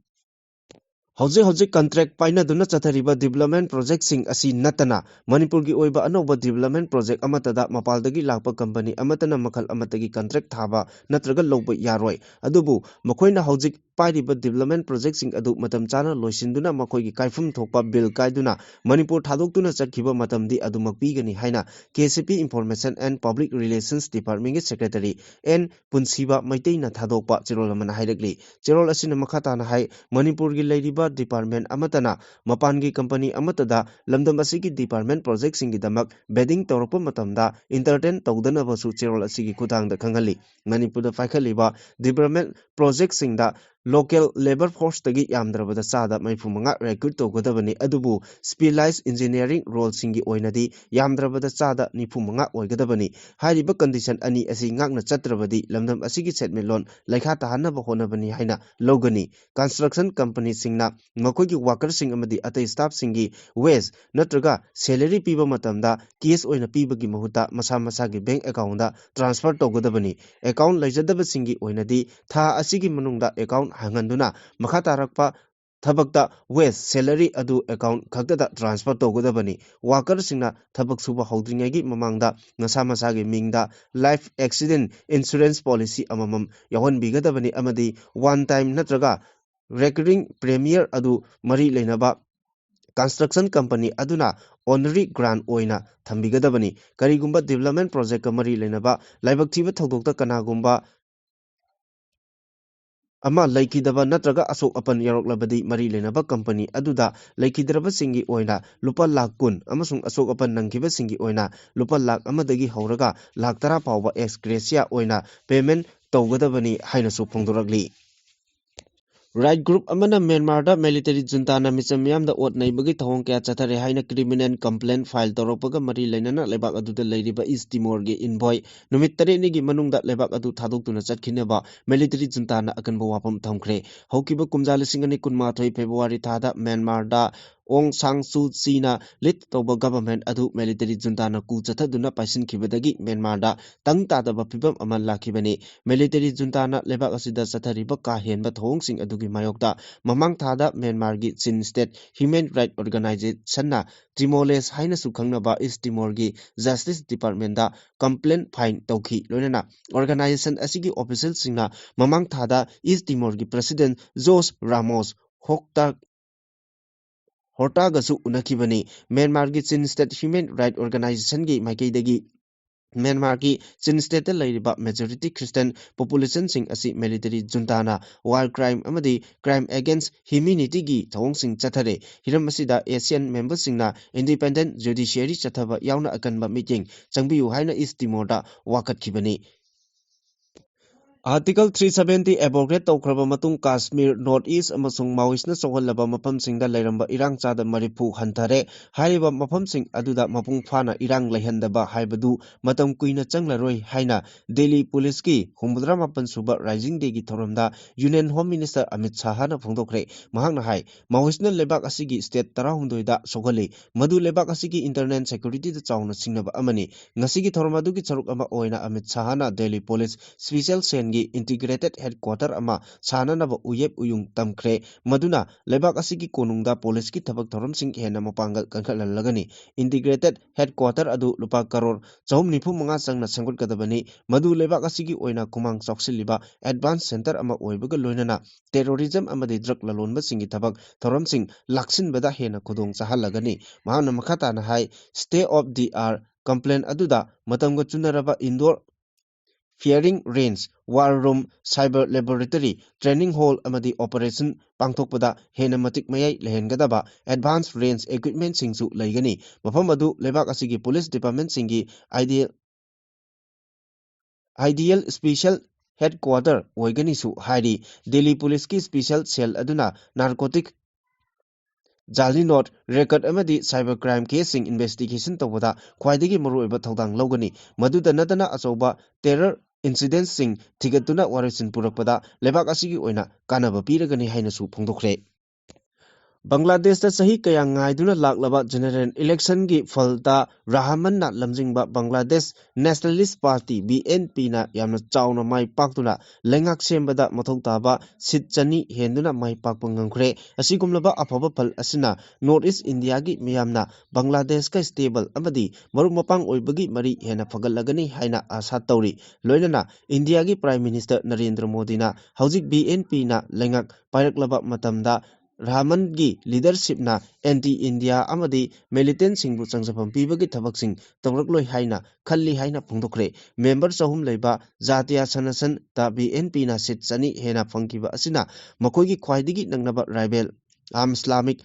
ꯍꯧꯖꯤꯛ ꯍꯧꯖꯤꯛ ꯀꯟꯇ꯭ꯔꯦꯛ ꯄꯥꯏꯅꯗꯨꯅ ꯆꯠꯊꯔꯤꯕ ꯗꯤꯕ꯭ꯂꯞꯃꯦꯟꯠ ꯄ꯭ꯔꯣꯖꯦꯛꯁꯤꯡ ꯑꯁꯤ ꯅꯠꯇꯅ ꯃꯅꯤꯄꯨꯔꯒꯤ ꯑꯣꯏꯕ ꯑꯅꯧꯕ ꯗꯤꯕ꯭ꯂꯞꯃꯦꯟꯠ ꯄ꯭ꯔꯣꯖꯦꯛ ꯑꯃꯠꯇꯗ ꯃꯄꯥꯟꯗꯒꯤ ꯂꯥꯛꯄ ꯀꯝꯄꯅꯤ ꯑꯃꯠꯇꯅ ꯃꯈꯜ ꯑꯃꯠꯇꯒꯤ ꯀꯟꯇ꯭ꯔꯦꯛ ꯊꯥꯕ ꯅꯠꯇ꯭ꯔꯒ ꯂꯧꯕ ꯌꯥꯔꯣꯏ꯫ ꯑꯗꯨꯕꯨ ꯃꯈꯣꯏꯅ ꯍꯧꯖꯤꯛ ꯄꯥꯏꯔꯤꯕ ꯗꯤꯕ꯭ꯂꯞꯃꯦꯟꯠ ꯄ꯭ꯔꯣꯖꯦꯛꯁꯤꯡ ꯑꯗꯨ ꯃꯇꯝ ꯆꯥꯅ ꯂꯣꯏꯁꯤꯟꯗꯨꯅ ꯃꯈꯣꯏꯒꯤ ꯀꯥꯏꯐꯝ ꯊꯣꯛꯄ ꯕꯤꯜ ꯀꯥꯏꯗꯨꯅ ꯃꯅꯤꯄꯨꯔ ꯊꯥꯗꯣꯛꯇꯨꯅ ꯆꯠꯈꯤꯕ ꯃꯇꯝꯗꯤ ꯑꯗꯨꯃꯛ ꯄꯤꯒꯅꯤ ꯍꯥꯏꯅ K C P information and public relations ꯗꯤꯄꯥꯔꯠꯃꯦꯟꯠꯀꯤ ꯁꯦꯀ꯭ꯔꯦꯇꯔꯤ ꯑꯦꯟ ꯄꯨꯟꯁꯤꯕ ꯃꯩꯇꯩꯅ ꯊꯥꯗꯣꯛꯄ ꯆꯦꯔꯣꯜ ꯑꯃꯅ ꯍꯥꯏꯔꯛꯂꯤ꯫ ꯆꯦꯔꯣꯜ ꯑꯁꯤꯅ ꯃꯈꯥ ꯇꯥꯅ ꯍꯥꯏ, ꯃꯅꯤꯄꯨꯔꯒꯤ ꯂꯩꯔꯤꯕ ꯗꯤꯄꯥꯔꯠꯃꯦꯟꯠ ꯑꯃꯠꯇꯅ ꯃꯄꯥꯟꯒꯤ ꯀꯝꯄꯅꯤ ꯑꯃꯠꯇꯗ ꯂꯝꯗꯝ ꯑꯁꯤꯒꯤ ꯗꯤꯄꯥꯔꯠꯃꯦꯟꯠ ꯄ꯭ꯔꯣꯖꯦꯛꯁꯤꯡꯒꯤꯗꯃꯛ ꯕꯦꯗꯤꯡ ꯇꯧꯔꯛꯄ ꯃꯇꯝꯗ ꯏꯟꯇꯔꯇꯦꯟ ꯇꯧꯗꯅꯕꯁꯨ ꯆꯦꯔꯣꯜ ꯑꯁꯤꯒꯤ ꯈꯨꯠꯊꯥꯡꯗ ꯈꯪꯍꯜꯂꯤ꯫ ꯃꯅꯤꯄꯨꯔꯗ ꯄꯥꯏꯈꯠꯂꯤꯕ ꯗꯤꯄꯥꯔꯠꯃꯦꯟꯠ ꯄ꯭ꯔꯣꯖꯦꯛꯁꯤꯡꯗ local labour force ꯇꯒꯤ ꯌꯥꯝꯗ꯭ꯔꯕꯗ ꯆꯥꯗ ꯃꯔꯤꯐꯨ ꯃꯉꯥ recruit ꯇꯧꯒꯗꯕꯅꯤ꯫ ꯑꯗꯨꯕꯨ specialised engineering role ꯁꯤꯡꯒꯤ ꯑꯣꯏꯅꯗꯤ ꯌꯥꯝꯗ꯭ꯔꯕꯗ ꯆꯥꯗ ꯅꯤꯐꯨ ꯃꯉꯥ ꯑꯣꯏꯒꯗꯕꯅꯤ꯫ ꯍꯥꯏꯔꯤꯕ condition ꯑꯅꯤ ꯑꯁꯤ ꯉꯥꯛꯅ ꯆꯠꯇ꯭ꯔꯕꯗꯤ ꯂꯝꯗꯝ ꯑꯁꯤꯒꯤ ꯁꯦꯟꯃꯤꯠꯂꯣꯟ ꯂꯩꯈꯥ ꯇꯥꯍꯟꯅꯕ ꯍꯣꯠꯅꯕꯅꯤ ꯍꯥꯏꯅ ꯂꯧꯒꯅꯤ꯫ Construction company ꯁꯤꯡꯅ ꯃꯈꯣꯏꯒꯤ worker ꯁꯤꯡ ꯑꯃꯗꯤ ꯑꯇꯩ staff ꯁꯤꯡꯒꯤ wage ꯅꯠꯇ꯭ꯔꯒ salary ꯄꯤꯕ ꯃꯇꯝꯗ cash ꯑꯣꯏꯅ ꯄꯤꯕꯒꯤ ꯃꯍꯨꯠꯇ ꯃꯁꯥ ꯃꯁꯥꯒꯤ bank account ꯇ transfer ꯇꯧꯒꯗꯕꯅꯤ꯫ Account ꯂꯩꯖꯗꯕꯁꯤꯡꯒꯤ ꯑꯣꯏꯅꯗꯤ ꯊꯥ ꯑꯁꯤꯒꯤ ꯃꯅꯨꯡꯗ account ꯍꯥꯡꯍꯟꯗꯨꯅ ꯃꯈꯥ ꯇꯥꯔꯛꯄ ꯊꯕꯛꯇ wage, salary ꯑꯗꯨ account ꯈꯛꯇꯗ transfer ꯇꯧꯒꯗꯕꯅꯤ꯫ Worker ꯁꯤꯡꯅ ꯊꯕꯛ ꯁꯨꯕ ꯍꯧꯗ꯭ꯔꯤꯉꯩꯒꯤ ꯃꯃꯥꯡꯗ ꯃꯁꯥ ꯃꯁꯥꯒꯤ ꯃꯤꯡꯗ life accident insurance policy ꯑꯃꯃꯝ ꯌꯥꯎꯍꯟꯕꯤꯒꯗꯕꯅꯤ ꯑꯃꯗꯤ one time ꯅꯠꯇ꯭ꯔꯒ recurring premium ꯑꯗꯨ ꯃꯔꯤ ꯂꯩꯅꯕ construction company ꯑꯗꯨꯅ honorary grant ꯑꯣꯏꯅ ꯊꯝꯕꯤꯒꯗꯕꯅꯤ꯫ ꯀꯔꯤꯒꯨꯝꯕ development project ꯀ ꯃꯔꯤ ꯂꯩꯅꯕ ꯂꯥꯏꯕꯛ ꯊꯤꯕ ꯊꯧꯗꯣꯛꯇ ꯀꯅꯥꯒꯨꯝꯕ ꯑꯃ ꯂꯩꯈꯤꯗꯕ ꯅꯠꯇ꯭ꯔꯒ ꯑꯁꯣꯛ ꯑꯄꯟ ꯌꯥꯎꯔꯛꯂꯕꯗꯤ ꯃꯔꯤ ꯂꯩꯅꯕ company ꯑꯗꯨꯗ ꯂꯩꯈꯤꯗ꯭ꯔꯕꯁꯤꯡꯒꯤ ꯑꯣꯏꯅ ꯂꯨꯄꯥ ꯂꯥꯈ ꯀꯨꯟ ꯑꯃꯁꯨꯡ ꯑꯁꯣꯛ ꯑꯄꯟ ꯅꯪꯈꯤꯕꯁꯤꯡꯒꯤ ꯑꯣꯏꯅ ꯂꯨꯄꯥ ꯂꯥꯈ ꯑꯃꯗꯒꯤ ꯍꯧꯔꯒ ꯂꯥꯈ ꯇꯔꯥ ꯐꯥꯎꯕ ex gratia ꯑꯣꯏꯅ payment ꯇꯧꯒꯗꯕꯅꯤ ꯍꯥꯏꯅꯁꯨ ꯐꯣꯡꯗꯣꯔꯛꯂꯤ꯫ Right group ꯑꯃꯅ ꯃ꯭ꯌꯥꯟꯃꯥꯔꯗ military junta ꯅ ꯃꯤꯆꯝ ꯃꯤꯌꯥꯝꯗ ꯑꯣꯠ ꯅꯩꯕꯒꯤ ꯊꯧꯑꯣꯡ ꯀꯌꯥ ꯆꯠꯊꯔꯦ ꯍꯥꯏꯅ criminal complaint file ꯇꯧꯔꯛꯄꯒ ꯃꯔꯤ ꯂꯩꯅꯅ ꯂꯩꯕꯥꯛ ꯑꯗꯨꯗ ꯂꯩꯔꯤꯕ East Timor ꯒꯤ envoy ꯅꯨꯃꯤꯠ ꯇꯔꯦꯠꯅꯤꯒꯤ ꯃꯅꯨꯡꯗ ꯂꯩꯕꯥꯛ ꯑꯗꯨ ꯊꯥꯗꯣꯛꯇꯨꯅ ꯆꯠꯈꯤꯅꯕ military junta ꯅ ꯑꯀꯟꯕ ꯋꯥꯐꯝ ꯊꯝꯈ꯭ꯔꯦ꯫ ꯍꯧꯈꯤꯕ ꯀꯨꯝꯖꯥ ꯂꯤꯁꯤꯡ ꯑꯅꯤ ꯀꯨꯟꯃꯥꯊꯣꯏ February ꯊꯥꯗ ꯃ꯭ꯌꯥꯟꯃꯥꯔꯗ ꯑꯣꯡ ꯁꯥꯡ ꯁꯨ ꯆꯤꯅ lead ꯇꯧꯕ government ꯑꯗꯨ military junta ꯅ coup ꯆꯠꯊꯗꯨꯅ ꯄꯥꯏꯁꯤꯟꯈꯤꯕꯗꯒꯤ ꯃ꯭ꯌꯥꯟꯃꯥꯔꯗ ꯇꯪ ꯇꯥꯗꯕ ꯐꯤꯚꯝ ꯑꯃ ꯂꯥꯛꯈꯤꯕꯅꯤ꯫ Military junta ꯅ ꯂꯩꯕꯥꯛ ꯑꯁꯤꯗ ꯆꯠꯊꯔꯤꯕ ꯀꯥ ꯍꯦꯟꯕ ꯊꯧꯑꯣꯡꯁꯤꯡ ꯑꯗꯨꯒꯤ ꯃꯥꯌꯣꯛꯇ ꯃꯃꯥꯡ ꯊꯥꯗ ꯃ꯭ꯌꯥꯟꯃꯥꯔꯒꯤ Chin State Human Rights Organization ꯅ Timor-Leste ꯍꯥꯏꯅꯁꯨ ꯈꯪꯅꯕ East Timor ꯒꯤ Justice Department ꯇ complaint file ꯇꯧꯈꯤ꯫ ꯂꯣꯏꯅꯅ organization ꯑꯁꯤꯒꯤ official ꯁꯤꯡꯅ ꯃꯃꯥꯡ ꯊꯥꯗ East Timor ꯒꯤ President José Ramos Horta ꯍꯣꯔꯇꯥꯒꯁꯨ ꯎꯅꯈꯤꯕꯅꯤ꯫ ꯃ꯭ꯌꯥꯟꯃꯥꯔꯒꯤ Chin State Human Rights Organization ꯒꯤ ꯃꯥꯏꯀꯩꯗꯒꯤ ꯃ꯭ꯌꯥꯟꯃꯥꯔꯒꯤ Chin State ꯇ ꯂꯩꯔꯤꯕ majority Christian population ꯁꯤꯡ ꯑꯁꯤ military junta ꯅ war crime ꯑꯃꯗꯤ crime against humanity ꯒꯤ ꯊꯧꯑꯣꯡꯁꯤꯡ ꯆꯠꯊꯔꯦ꯫ ꯍꯤꯔꯝ ꯑꯁꯤꯗ ASEAN member ꯁꯤꯡꯅ independent judiciary ꯆꯠꯊꯕ ꯌꯥꯎꯅ ꯑꯀꯟꯕ ꯃꯤꯠꯌꯦꯡ ꯆꯪꯕꯤꯌꯨ ꯍꯥꯏꯅ East Timor ꯗ ꯋꯥꯀꯠꯈꯤꯕꯅꯤ꯫ Article three seventy abrogate ꯇꯧꯈ꯭ꯔꯕ ꯃꯇꯨꯡ ꯀꯥꯁꯃꯤꯔ, North East ꯑꯃꯁꯨꯡ Maoistꯅ ꯆꯥꯎꯍꯜꯂꯕ ꯃꯐꯝꯁꯤꯡꯗ ꯂꯩꯔꯝꯕ ꯏꯔꯥꯡ ꯆꯥꯗ ꯃꯔꯤꯐꯨ ꯍꯟꯊꯔꯦ꯫ ꯍꯥꯏꯔꯤꯕ ꯃꯐꯝꯁꯤꯡ ꯑꯗꯨꯗ ꯃꯄꯨꯡ ꯐꯥꯅ ꯏꯔꯥꯡ ꯂꯩꯍꯟꯗꯕ ꯍꯥꯏꯕꯗꯨ ꯃꯇꯝ ꯀꯨꯏꯅ ꯆꯪꯂꯔꯣꯏ ꯍꯥꯏꯅ ꯗꯦꯜꯂꯤ ꯄꯨꯂꯤꯁꯀꯤ ꯍꯨꯝꯐꯨꯇꯔꯥ ꯃꯥꯄꯟ ꯁꯨꯕ Rising Dayꯒꯤ ꯊꯧꯔꯝꯗ Union Home Minister ꯑꯃꯤꯠ ꯁꯥꯍꯅ ꯐꯣꯡꯗꯣꯛꯈ꯭ꯔꯦ꯫ ꯃꯍꯥꯛꯅ ꯍꯥꯏ, Maoistꯅ ꯂꯩꯕꯥꯛ ꯑꯁꯤꯒꯤ state ꯇꯔꯥꯍꯨꯝꯗꯣꯏꯗ ꯁꯣꯛꯍꯜꯂꯤ꯫ ꯃꯗꯨ ꯂꯩꯕꯥꯛ ꯑꯁꯤꯒꯤ internal securityꯗ ꯆꯥꯎꯅ ꯁꯤꯡꯅꯕ ꯑꯃꯅꯤ꯫ ꯉꯁꯤꯒꯤ ꯊꯧꯔꯝ ꯑꯗꯨꯒꯤ ꯁꯔꯨꯛ ꯑꯃ ꯑꯣꯏꯅ ꯑꯃꯤꯠ ꯁꯥꯍꯅ ꯗꯦꯜꯂꯤ ꯄꯨꯂꯤꯁ special cellꯒꯤ integrated headquarter ꯑꯃ ꯁꯥꯅꯅꯕ ꯎꯌꯦꯞ ꯎꯌꯨꯡ ꯇꯝꯈ꯭ꯔꯦ, ꯃꯗꯨꯅ ꯂꯩꯕꯥꯛ ꯑꯁꯤꯒꯤ ꯀꯣꯅꯨꯡꯗ ꯄꯨꯂꯤꯁꯀꯤ ꯊꯕꯛ ꯊꯧꯔꯝꯁꯤꯡ ꯍꯦꯟꯅ ꯃꯄꯥꯡꯒꯜ ꯀꯟꯈꯠꯍꯜꯂꯒꯅꯤ꯫ Integrated headquarter ꯑꯗꯨ ꯂꯨꯄꯥ ꯀꯔꯣꯔ ꯆꯍꯨꯝ ꯅꯤꯐꯨ ꯃꯉꯥ ꯆꯪꯅ ꯁꯦꯝꯒꯠꯀꯗꯕꯅꯤ꯫ ꯃꯗꯨ ꯂꯩꯕꯥꯛ ꯑꯁꯤꯒꯤ ꯑꯣꯏꯅ ꯈꯨꯃꯥꯡ ꯆꯥꯎꯁꯤꯜꯂꯤꯕ advance center ꯑꯃ ꯑꯣꯏꯕꯒ ꯂꯣꯏꯅꯅ terrorism ꯑꯃꯗꯤ drug ꯂꯂꯣꯟꯕꯁꯤꯡꯒꯤ ꯊꯕꯛ ꯊꯧꯔꯝꯁꯤꯡ ꯂꯥꯛꯁꯤꯟꯕꯗ ꯍꯦꯟꯅ ꯈꯨꯗꯣꯡ ꯆꯥꯍꯜꯂꯒꯅꯤ꯫ ꯃꯍꯥꯛꯅ ꯃꯈꯥ ꯇꯥꯅ ꯍꯥꯏ, state of the art complaint ꯑꯗꯨꯗ ꯃꯇꯝꯒ ꯆꯨꯅꯔꯕ indoor firing range, war room, cyber laboratory, training hall ꯑꯃꯗꯤ operation ꯄꯥꯡꯊꯣꯛꯄꯗ ꯍꯦꯟꯅ ꯃꯇꯤꯛ ꯃꯌꯥꯏ ꯂꯩꯍꯟꯒꯗꯕ advance range equipmentꯁꯤꯡꯁꯨ ꯂꯩꯒꯅꯤ꯫ ꯃꯐꯝ ꯑꯗꯨ ꯂꯩꯕꯥꯛ ꯑꯁꯤꯒꯤ police departmentꯁꯤꯡꯒꯤ ideal, ideal special headquarter ꯑꯣꯏꯒꯅꯤꯁꯨ ꯍꯥꯏꯔꯤ꯫ ꯗꯦꯜꯂꯤ ꯄꯨꯂꯤꯁꯀꯤ special cell ꯑꯗꯨꯅ narcotic, ꯖꯥꯂꯤ ꯅꯣꯠ, record ꯑꯃꯗꯤ cyber crime caseꯁꯤꯡ investigation ꯇꯧꯕꯗ ꯈ꯭ꯋꯥꯏꯗꯒꯤ ꯃꯔꯨꯑꯣꯏꯕ ꯊꯧꯗꯥꯡ ꯂꯧꯒꯅꯤ꯫ ꯃꯗꯨꯗ ꯅꯠꯇꯅ ꯑꯆꯧꯕ terror incidentsꯁꯤꯡ ꯊꯤꯒꯠꯇꯨꯅ ꯋꯥꯔꯣꯏꯁꯤꯟ ꯄꯨꯔꯛꯄꯗ ꯂꯩꯕꯥꯛ ꯑꯁꯤꯒꯤ ꯑꯣꯏꯅ ꯀꯥꯟꯅꯕ ꯄꯤꯔꯒꯅꯤ ꯍꯥꯏꯅꯁꯨ ꯐꯣꯡꯗꯣꯛꯈ꯭ꯔꯦ꯫ ꯕꯪꯒ꯭ꯂꯥꯗꯦꯁꯇ ꯆꯍꯤ ꯀꯌꯥ ꯉꯥꯏꯗꯨꯅ ꯂꯥꯛꯂꯕ general electionꯒꯤ ꯐꯜꯗ ꯔꯍꯃꯟꯅ ꯂꯝꯖꯤꯡꯕ ꯕꯪꯒ꯭ꯂꯥꯗꯦꯁ Nationalist Party, BNPꯅ ꯌꯥꯝꯅ ꯆꯥꯎꯅ ꯃꯥꯏ ꯄꯥꯛꯇꯨꯅ ꯂꯩꯉꯥꯛ ꯁꯦꯝꯕꯗ ꯃꯊꯧ ꯇꯥꯕ seat ꯆꯅꯤ ꯍꯦꯟꯗꯨꯅ ꯃꯥꯏ ꯄꯥꯛꯄ ꯉꯝꯈ꯭ꯔꯦ꯫ ꯑꯁꯤꯒꯨꯝꯂꯕ ꯑꯐꯕ ꯐꯜ ꯑꯁꯤꯅ North East Indiaꯒꯤ ꯃꯤꯌꯥꯝꯅ ꯕꯪꯒ꯭ꯂꯥꯗꯦꯁꯀ stable ꯑꯃꯗꯤ ꯃꯔꯨꯞ ꯃꯄꯥꯡ ꯑꯣꯏꯕꯒꯤ ꯃꯔꯤ ꯍꯦꯟꯅ ꯐꯒꯠꯂꯒꯅꯤ ꯍꯥꯏꯅ ꯑꯥꯁꯥ ꯇꯧꯔꯤ꯫ ꯂꯣꯏꯅꯅ ꯏꯟꯗꯤꯌꯥꯒꯤ Prime Minister ꯅꯔꯦꯟꯗ꯭ꯔ ꯃꯣꯗꯤꯅ ꯍꯧꯖꯤꯛ BNPꯅ ꯂꯩꯉꯥꯛ ꯄꯥꯏꯔꯛꯂꯕ ꯃꯇꯝꯗ ꯔꯍꯃꯟꯒꯤ leadershipꯅ anti India ꯑꯃꯗꯤ militantꯁꯤꯡꯕꯨ ꯆꯪꯖꯐꯝ ꯄꯤꯕꯒꯤ ꯊꯕꯛꯁꯤꯡ ꯇꯧꯔꯛꯂꯣꯏ ꯍꯥꯏꯅ ꯈꯜꯂꯤ ꯍꯥꯏꯅ ꯐꯣꯡꯗꯣꯛꯈ꯭ꯔꯦ꯫ Member ꯆꯍꯨꯝ ꯂꯩꯕ ꯖꯥꯇꯤꯌꯥ ꯁꯅꯁꯟꯗ BNPꯅ seat ꯆꯅꯤ ꯍꯦꯟꯅ ꯐꯪꯈꯤꯕ ꯑꯁꯤꯅ ꯃꯈꯣꯏꯒꯤ ꯈ꯭ꯋꯥꯏꯗꯒꯤ ꯅꯛꯅꯕ rival Aam Islamic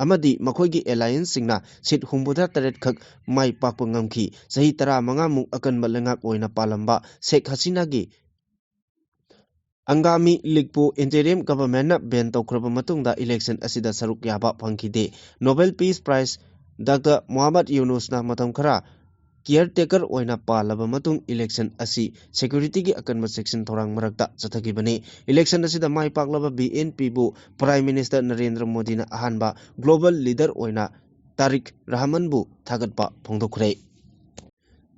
ꯑꯃꯗꯤ ꯃꯈꯣꯏꯒꯤ allianceꯁꯤꯡꯅ seat ꯍꯨꯝꯐꯨꯇꯔꯥ ꯇꯔꯦꯠ ꯈꯛ ꯃꯥꯏ ꯄꯥꯛꯄ ꯉꯝꯈꯤ꯫ ꯆꯍꯤ ꯇꯔꯥꯃꯉꯥꯃꯨꯛ ꯑꯀꯟꯕ ꯂꯩꯉꯥꯛ ꯑꯣꯏꯅ ꯄꯥꯜꯂꯝꯕ ꯁꯦꯈ ꯍꯁꯤꯅꯥꯒꯤ ꯑꯪꯒꯥꯃꯤ ꯂꯤꯒꯄꯨ interim governmentꯅ ban ꯇꯧꯈ꯭ꯔꯕ ꯃꯇꯨꯡꯗ election ꯑꯁꯤꯗ ꯁꯔꯨꯛ ꯌꯥꯕ ꯐꯪꯈꯤꯗꯦ꯫ Nobel Peace Prize Doctor Muhammad Yunusꯅ ꯃꯇꯝ ꯈꯔ caretaker ꯑꯣꯏꯅ ꯄꯥꯜꯂꯕ ꯃꯇꯨꯡ election ꯑꯁꯤ securityꯒꯤ ꯑꯀꯟꯕ ꯆꯦꯛꯁꯤꯟ ꯊꯧꯔꯥꯡ ꯃꯔꯛꯇ ꯆꯠꯊꯈꯤꯕꯅꯤ꯫ Election ꯑꯁꯤꯗ ꯃꯥꯏ ꯄꯥꯛꯂꯕ BNPꯕꯨ Prime Minister ꯅꯔꯦꯟꯗ꯭ꯔ ꯃꯣꯗꯤꯅ ꯑꯍꯥꯟꯕ global leader ꯑꯣꯏꯅ ꯇꯥꯔꯤꯛ ꯔꯍꯃꯟꯕꯨ ꯊꯥꯒꯠꯄ ꯐꯣꯡꯗꯣꯛꯈ꯭ꯔꯦ꯫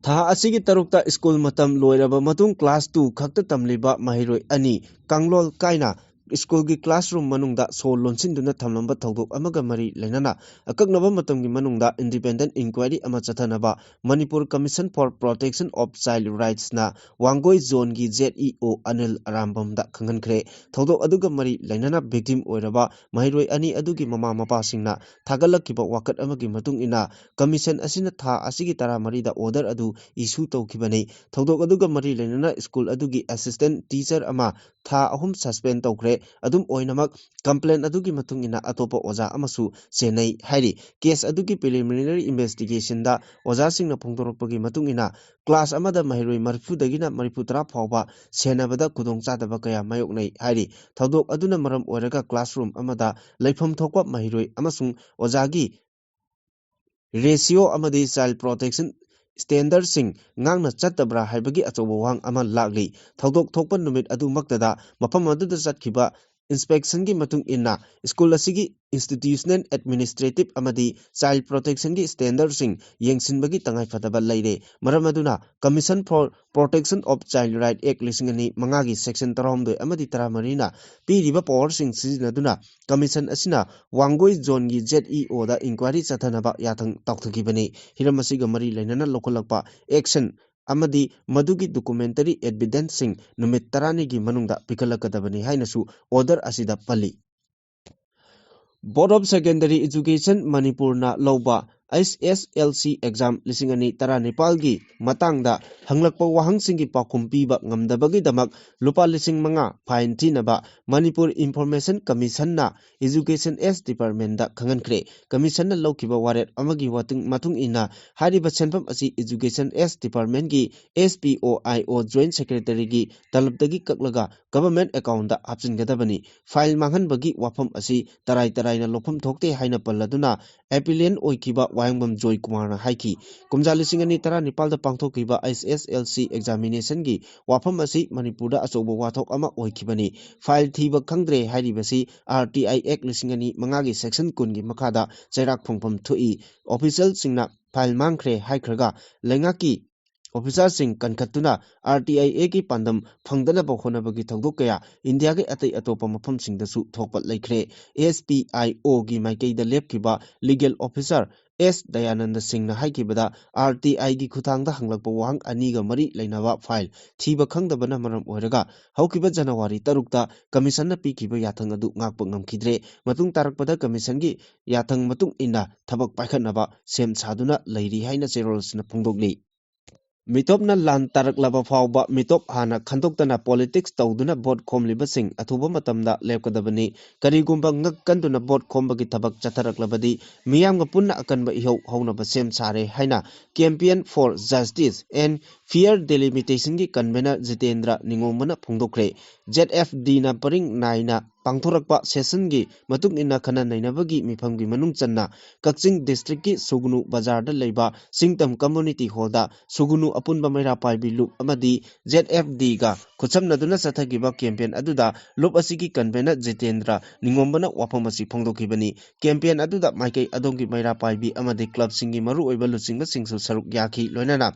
ꯊꯥ ꯑꯁꯤꯒꯤ ꯇꯔꯨꯛꯇ ꯁ꯭ꯀꯨꯜ ꯃꯇꯝ ꯂꯣꯏꯔꯕ ꯃꯇꯨꯡ class two ꯈꯛꯇ ꯇꯝꯂꯤꯕ ꯃꯍꯩꯔꯣꯏ ꯑꯅꯤ ꯀꯥꯡꯂꯣꯟ ꯀꯥꯏꯅ ꯁ꯭ꯀꯨꯜꯒꯤ classroom ꯃꯅꯨꯡꯗ ꯁꯣ ꯂꯣꯟꯁꯤꯟꯗꯨꯅ ꯊꯝꯂꯝꯕ ꯊꯧꯗꯣꯛ ꯑꯃꯒ ꯃꯔꯤ ꯂꯩꯅꯅ ꯑꯀꯛꯅꯕ ꯃꯇꯝꯒꯤ ꯃꯅꯨꯡꯗ independent inquiry ꯑꯃ ꯆꯠꯊꯅꯕ Manipur Commission for Protection of Child Rightsꯅ Wangoi zoneꯒꯤ ZEO Anil ꯑꯔꯥꯝꯕꯝꯗ ꯈꯪꯍꯟꯈ꯭ꯔꯦ꯫ ꯊꯧꯗꯣꯛ ꯑꯗꯨꯒ ꯃꯔꯤ ꯂꯩꯅꯅ victim ꯑꯣꯏꯔꯕ ꯃꯍꯩꯔꯣꯏ ꯑꯅꯤ ꯑꯗꯨꯒꯤ ꯃꯃꯥ ꯃꯄꯥꯁꯤꯡꯅ ꯊꯥꯒꯠꯂꯛꯈꯤꯕ ꯋꯥꯀꯠ ꯑꯃꯒꯤ ꯃꯇꯨꯡ ꯏꯟꯅ commission ꯑꯁꯤꯅ ꯊꯥ ꯑꯁꯤꯒꯤ ꯇꯔꯥꯃꯔꯤꯗ order ꯑꯗꯨ issue ꯇꯧꯈꯤꯕꯅꯤ꯫ ꯊꯧꯗꯣꯛ ꯑꯗꯨꯒ ꯃꯔꯤ ꯂꯩꯅꯅ ꯁ꯭ꯀꯨꯜ ꯑꯗꯨꯒꯤ assistant teacher ꯑꯃ ꯊꯥ ꯑꯍꯨꯝ suspend ꯇꯧꯈ꯭ꯔꯦ꯫ ꯑꯗꯨꯝ ꯑꯣꯏꯅꯃꯛ, complaint ꯑꯗꯨꯒꯤ ꯃꯇꯨꯡ ꯏꯟꯅ ꯑꯇꯣꯞꯄ ꯑꯣꯖꯥ ꯑꯃꯁꯨ ꯆꯦꯟꯅꯩ ꯍꯥꯏꯔꯤ꯫ Case ꯑꯗꯨꯒꯤ preliminary investigationꯗ ꯑꯣꯖꯥꯁꯤꯡꯅ ꯐꯣꯡꯗꯣꯔꯛꯄꯒꯤ ꯃꯇꯨꯡ ꯏꯟꯅ class ꯑꯃꯗ ꯃꯍꯩꯔꯣꯏ ꯃꯔꯤꯐꯨꯗꯒꯤꯅ ꯃꯔꯤꯐꯨꯇꯔꯥ ꯐꯥꯎꯕ ꯁꯦꯟꯅꯕꯗ ꯈꯨꯗꯣꯡꯆꯥꯗꯕ ꯀꯌꯥ ꯃꯥꯌꯣꯛꯅꯩ ꯍꯥꯏꯔꯤ꯫ ꯊꯧꯗꯣꯛ ꯑꯗꯨꯅ ꯃꯔꯝ ꯑꯣꯏꯔꯒ classroom ꯑꯃꯗ ꯂꯩꯐꯝ ꯊꯣꯛꯄ ꯃꯍꯩꯔꯣꯏ ꯑꯃꯁꯨꯡ ꯑꯣꯖꯥꯒꯤ ratio ꯑꯃꯗꯤ child protection standardꯁꯤꯡ ꯉꯥꯛꯅ ꯆꯠꯇꯕ꯭ꯔꯥ ꯍꯥꯏꯕꯒꯤ ꯑꯆꯧꯕ ꯋꯥꯍꯪ ꯑꯃ ꯂꯥꯛꯂꯤ꯫ ꯊꯧꯗꯣꯛ ꯊꯣꯛꯄ ꯅꯨꯃꯤꯠ ꯑꯗꯨꯃꯛꯇꯗ ꯃꯐꯝ ꯑꯗꯨꯗ ꯆꯠꯈꯤꯕ inspectionꯒꯤ ꯃꯇꯨꯡ ꯏꯟꯅ ꯁ꯭ꯀꯨꯜ ꯑꯁꯤꯒꯤ institutional administrative ꯑꯃꯗꯤ child protectionꯒꯤ standardꯁꯤꯡ ꯌꯦꯡꯁꯤꯟꯕꯒꯤ ꯇꯉꯥꯏꯐꯗꯕ ꯂꯩꯔꯦ꯫ ꯃꯔꯝ ꯑꯗꯨꯅ Commission for Protection of Child Right Act ꯂꯤꯁꯤꯡ ꯑꯅꯤ ꯃꯉꯥꯒꯤ section ꯇꯔꯥꯍꯨꯝꯗꯣꯏ ꯑꯃꯗꯤ ꯇꯔꯥꯃꯔꯤꯅ ꯄꯤꯔꯤꯕ powerꯁꯤꯡ ꯁꯤꯖꯤꯟꯅꯗꯨꯅ commission ꯑꯁꯤꯅ ꯋꯥꯡꯒꯣꯏ zoneꯒꯤ ZEOꯗ inquiry ꯆꯠꯊꯅꯕ ꯌꯥꯊꯪ ꯇꯧꯊꯈꯤꯕꯅꯤ꯫ ꯍꯤꯔꯝ ꯑꯁꯤꯒ ꯃꯔꯤ ꯂꯩꯅꯅ ꯂꯧꯈꯠꯂꯛꯄ action ꯑꯃꯗꯤ ꯃꯗꯨꯒꯤ documentary evidenceꯁꯤꯡ ꯅꯨꯃꯤꯠ ꯇꯔꯥꯅꯤꯒꯤ ꯃꯅꯨꯡꯗ ꯄꯤꯈꯠꯂꯛꯀꯗꯕꯅꯤ ꯍꯥꯏꯅꯁꯨ order ꯑꯁꯤꯗ ꯄꯜꯂꯤ꯫ Board of Secondary Education ꯃꯅꯤꯄꯨꯔꯅ ꯂꯧꯕ H S L C exam ꯂꯤꯁꯤꯡ ꯑꯅꯤ ꯇꯔꯥꯅꯤꯄꯥꯜꯒꯤ ꯃꯇꯥꯡꯗ ꯍꯪꯂꯛꯄ ꯋꯥꯍꯪꯁꯤꯡꯒꯤ ꯄꯥꯎꯈꯨꯝ ꯄꯤꯕ ꯉꯝꯗꯕꯒꯤꯗꯃꯛ ꯂꯨꯄꯥ ꯂꯤꯁꯤꯡ ꯃꯉꯥ fine ꯊꯤꯅꯕ Manipur Information Commissionꯅ Education S Departmentꯇ ꯈꯪꯍꯟꯈ꯭ꯔꯦ꯫ Commissionꯅ ꯂꯧꯈꯤꯕ ꯋꯥꯔꯦꯞ ꯑꯃꯒꯤ ꯋꯥꯇꯨꯡ-, ꯃꯇꯨꯡ ꯏꯟꯅ ꯍꯥꯏꯔꯤꯕ ꯁꯦꯟꯐꯝ ꯑꯁꯤ Education S Departmentꯀꯤ S P O I O Joint Secretaryꯒꯤ ꯇꯂꯕꯇꯒꯤ ꯀꯛꯂꯒ government accountꯇ ꯍꯥꯞꯆꯤꯟꯒꯗꯕꯅꯤ꯫ File ꯃꯥꯡꯍꯟꯕꯒꯤ ꯋꯥꯐꯝ ꯑꯁꯤ ꯇꯔꯥꯏ ꯇꯔꯥꯏꯅ ꯂꯧꯐꯝ ꯊꯣꯛꯇꯦ ꯍꯥꯏꯅ ꯄꯜꯂꯗꯨꯅ appellant ꯑꯣꯏꯈꯤꯕ ꯋꯥꯍꯦꯡꯕꯝ ꯖꯣꯏ ꯀꯨꯃꯥꯔꯅ ꯍꯥꯏꯈꯤ꯫ ꯀꯨꯝꯖꯥ ꯂꯤꯁꯤꯡ ꯑꯅꯤ ꯇꯔꯥꯅꯤꯄꯥꯜꯗ ꯄꯥꯡꯊꯣꯛꯈꯤꯕ H S L C examinationꯒꯤ ꯋꯥꯐꯝ ꯑꯁꯤ ꯃꯅꯤꯄꯨꯔꯗ ꯑꯆꯧꯕ ꯋꯥꯊꯣꯛ ꯑꯃ ꯑꯣꯏꯈꯤꯕꯅꯤ꯫ File ꯊꯤꯕ ꯈꯪꯗ꯭ꯔꯦ ꯍꯥꯏꯔꯤꯕꯁꯤ R T I Act ꯂꯤꯁꯤꯡ ꯑꯅꯤ ꯃꯉꯥꯒꯤ section ꯀꯨꯟꯒꯤ ꯃꯈꯥꯗ ꯆꯩꯔꯥꯛ ꯐꯣꯡꯐꯝ ꯊꯣꯛꯏ꯫ Officialꯁꯤꯡꯅ file ꯃꯥꯡꯈ꯭ꯔꯦ ꯍꯥꯏꯈ꯭ꯔꯒ ꯂꯩꯉꯥꯛꯀꯤ officerꯁꯤꯡ ꯀꯟꯈꯠꯇꯨꯅ R T I Aꯒꯤ ꯄꯥꯟꯗꯝ ꯐꯪꯗꯅꯕ ꯍꯣꯠꯅꯕꯒꯤ ꯊꯧꯗꯣꯛ ꯀꯌꯥ ꯏꯟꯗꯤꯌꯥꯒꯤ ꯑꯇꯩ ꯑꯇꯣꯞꯄ ꯃꯐꯝꯁꯤꯡꯗꯁꯨ ꯊꯣꯛꯄ ꯂꯩꯈ꯭ꯔꯦ꯫ S P I Oꯒꯤ ꯃꯥꯏꯀꯩꯗ ꯂꯦꯞꯈꯤꯕ legal officer S ꯗꯌꯥꯅꯟꯗ ꯁꯤꯡꯅ ꯍꯥꯏꯈꯤꯕꯗ, R T Iꯒꯤ ꯈꯨꯠꯊꯥꯡꯗ ꯍꯪꯂꯛꯄ ꯋꯥꯍꯪ ꯑꯅꯤꯒ ꯃꯔꯤ ꯂꯩꯅꯕ file ꯊꯤꯕ ꯈꯪꯗꯕꯅ ꯃꯔꯝ ꯑꯣꯏꯔꯒ ꯍꯧꯈꯤꯕ January ꯇꯔꯨꯛꯇ Commissionꯅ ꯄꯤꯈꯤꯕ ꯌꯥꯊꯪ ꯑꯗꯨ ꯉꯥꯛꯄ ꯉꯝꯈꯤꯗ꯭ꯔꯦ꯫ ꯃꯇꯨꯡ ꯇꯥꯔꯛꯄꯗ Commissionꯒꯤ ꯌꯥꯊꯪ ꯃꯇꯨꯡ ꯏꯟꯅ ꯊꯕꯛ ꯄꯥꯏꯈꯠꯅꯕ ꯁꯦꯝ ꯁꯥꯗꯨꯅ ꯂꯩꯔꯤ ꯍꯥꯏꯅ ꯆꯦꯔꯣꯜ ꯑꯁꯤꯅ ꯐꯣꯡꯗꯣꯛꯂꯤ꯫ ꯃꯤꯇꯣꯞꯅ ꯂꯥꯟ ꯇꯥꯔꯛꯂꯕ ꯐꯥꯎꯕ ꯃꯤꯇꯣꯞ ꯍꯥꯟꯅ ꯈꯟꯗꯣꯛꯇꯅ politics ꯇꯧꯗꯨꯅ vote ꯈꯣꯝꯂꯤꯕꯁꯤꯡ ꯑꯊꯨꯕ ꯃꯇꯝꯗ ꯂꯦꯞꯀꯗꯕꯅꯤ꯫ ꯀꯔꯤꯒꯨꯝꯕ ꯉꯛ ꯀꯟꯗꯨꯅ vote ꯈꯣꯝꯕꯒꯤ ꯊꯕꯛ ꯆꯠꯊꯔꯛꯂꯕꯗꯤ ꯃꯤꯌꯥꯝꯒ ꯄꯨꯟꯅ ꯑꯀꯟꯕ ꯏꯍꯧ ꯍꯧꯅꯕ ꯁꯦꯝ ꯁꯥꯔꯦ ꯍꯥꯏꯅ Champion for Justice and Fair Delimitationꯒꯤ convener Jitendra ꯅꯤꯉꯣꯝꯕꯅ ꯐꯣꯡꯗꯣꯛꯈ꯭ꯔꯦ꯫ Z F Dꯅ ꯄꯔꯤꯡ ꯅꯥꯏꯅ ꯄꯥꯡꯊꯣꯔꯛꯄ sessionꯒꯤ ꯃꯇꯨꯡ ꯏꯟꯅ ꯈꯟꯅ ꯅꯩꯅꯕꯒꯤ ꯃꯤꯐꯝꯒꯤ ꯃꯅꯨꯡ ꯆꯟꯅ ꯀꯛꯆꯤꯡ districtꯀꯤ ꯁꯨꯒꯅꯨ ꯕꯖꯥꯔꯗ ꯂꯩꯕ ꯁꯤꯡꯇꯝ community hallꯗ ꯁꯨꯒꯅꯨ ꯑꯄꯨꯟꯕ ꯃꯩꯔꯥ ꯄꯥꯏꯕꯤ ꯂꯨꯞ ꯑꯃꯗꯤ Z F Dꯒ ꯈꯨꯠꯁꯝꯅꯗꯨꯅ ꯆꯠꯊꯈꯤꯕ campaign ꯑꯗꯨꯗ ꯂꯨꯞ ꯑꯁꯤꯒꯤ convener ꯖꯤꯇꯦꯟꯗ꯭ꯔ ꯅꯤꯉꯣꯝꯕꯅ ꯋꯥꯐꯝ ꯑꯁꯤ ꯐꯣꯡꯗꯣꯛꯈꯤꯕꯅꯤ꯫ Campaign ꯑꯗꯨꯗ ꯃꯥꯏꯀꯩ ꯑꯗꯣꯝꯒꯤ ꯃꯩꯔꯥ ꯄꯥꯏꯕꯤ ꯑꯃꯗꯤ clubꯁꯤꯡꯒꯤ ꯃꯔꯨꯑꯣꯏꯕ ꯂꯨꯆꯤꯡꯕꯁꯤꯡꯁꯨ ꯁꯔꯨꯛ ꯌꯥꯈꯤ꯫ ꯂꯣꯏꯅꯅ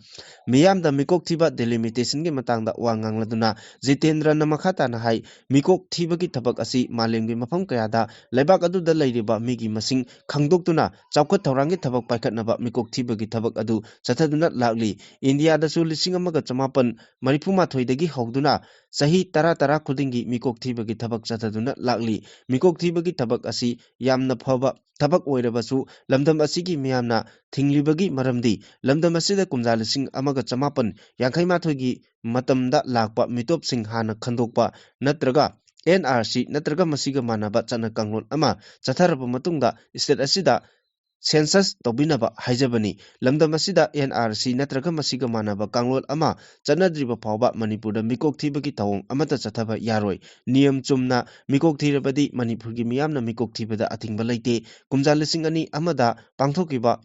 ꯃꯤꯌꯥꯝꯗ ꯃꯤꯀꯣꯛ ꯊꯤꯕ delimitationꯒꯤ ꯃꯇꯥꯡꯗ ꯋꯥ ꯉꯥꯡꯂꯗꯨꯅ ꯖꯤꯇꯦꯟꯗ꯭ꯔꯅ ꯃꯈꯥ ꯇꯥꯅ ꯍꯥꯏ, ꯃꯤꯀꯣꯛ ꯊꯤꯕꯒꯤ ꯊꯕꯛ ꯑꯁꯤ ꯃꯥꯂꯦꯝꯒꯤ ꯃꯐꯝ ꯀꯌꯥꯗ ꯂꯩꯕꯥꯛ ꯑꯗꯨꯗ ꯂꯩꯔꯤꯕ ꯃꯤꯒꯤ ꯃꯁꯤꯡ ꯈꯪꯗꯣꯛꯇꯨꯅ ꯆꯥꯎꯈꯠ ꯊꯧꯔꯥꯡꯒꯤ ꯊꯕꯛ ꯄꯥꯏꯈꯠꯅꯕ ꯃꯤꯀꯣꯛ ꯊꯤꯕꯒꯤ ꯊꯕꯛ ꯑꯗꯨ ꯆꯠꯊꯗꯨꯅ ꯂꯥꯛꯂꯤ꯫ ꯏꯟꯗꯤꯌꯥꯗꯁꯨ ꯂꯤꯁꯤꯡ ꯑꯃꯒ ꯆꯃꯥꯄꯟ ꯃꯔꯤꯐꯨ ꯃꯥꯊꯣꯏꯗꯒꯤ ꯍꯧꯗꯨꯅ ꯆꯍꯤ ꯇꯔꯥ ꯇꯔꯥ ꯈꯨꯗꯤꯡꯒꯤ ꯃꯤꯀꯣꯛ ꯊꯤꯕꯒꯤ ꯊꯕꯛ ꯆꯠꯊꯗꯨꯅ ꯂꯥꯛꯂꯤ꯫ ꯃꯤꯀꯣꯛ ꯊꯤꯕꯒꯤ ꯊꯕꯛ ꯑꯁꯤ ꯌꯥꯝꯅ ꯐꯕ ꯊꯕꯛ ꯑꯣꯏꯔꯕꯁꯨ, ꯂꯝꯗꯝ ꯑꯁꯤꯒꯤ ꯃꯤꯌꯥꯝꯅ ꯊꯤꯡꯂꯤꯕꯒꯤ ꯃꯔꯝꯗꯤ, ꯂꯝꯗꯝ ꯑꯁꯤꯗ ꯀꯨꯝꯖꯥ ꯂꯤꯁꯤꯡ ꯑꯃꯒ ꯆꯃꯥꯄꯟ ꯌꯥꯡꯈꯩ ꯃꯥꯊꯣꯏꯒꯤ ꯃꯇꯝꯗ ꯂꯥꯛꯄ ꯃꯤꯇꯣꯞꯁꯤꯡ ꯍꯥꯟꯅ ꯈꯟꯗꯣꯛꯄ ꯅꯠꯇ꯭ꯔꯒ N R C ꯅꯠꯇ꯭ꯔꯒ ꯃꯁꯤꯒ ꯃꯥꯟꯅꯕ ꯆꯠꯅ ꯀꯥꯡꯂꯣꯟ ꯑꯃ ꯆꯠꯊꯔꯕ ꯃꯇꯨꯡꯗ state ꯑꯁꯤꯗ census ꯇꯧꯕꯤꯅꯕ ꯍꯥꯏꯖꯕꯅꯤ꯫ ꯂꯝꯗꯝ ꯑꯁꯤꯗ N R C ꯅꯠꯇ꯭ꯔꯒ ꯃꯁꯤꯒ ꯃꯥꯟꯅꯕ ꯀꯥꯡꯂꯣꯟ ꯑꯃ ꯆꯠꯅꯗ꯭ꯔꯤꯕ ꯐꯥꯎꯕ ꯃꯅꯤꯄꯨꯔꯗ ꯃꯤꯀꯣꯛ ꯊꯤꯕꯒꯤ ꯊꯧꯑꯣꯡ ꯑꯃꯠꯇ ꯆꯠꯊꯕ ꯌꯥꯔꯣꯏ꯫ ꯅꯤꯌꯝ ꯆꯨꯝꯅ ꯃꯤꯀꯣꯛ ꯊꯤꯔꯕꯗꯤ ꯃꯅꯤꯄꯨꯔꯒꯤ ꯃꯤꯌꯥꯝꯅ ꯃꯤꯀꯣꯛ ꯊꯤꯕꯗ ꯑꯊꯤꯡꯕ ꯂꯩꯇꯦ꯫ ꯀꯨꯝꯖꯥ ꯂꯤꯁꯤꯡ ꯑꯅꯤ ꯑꯃꯗ ꯄꯥꯡꯊꯣꯛꯈꯤꯕ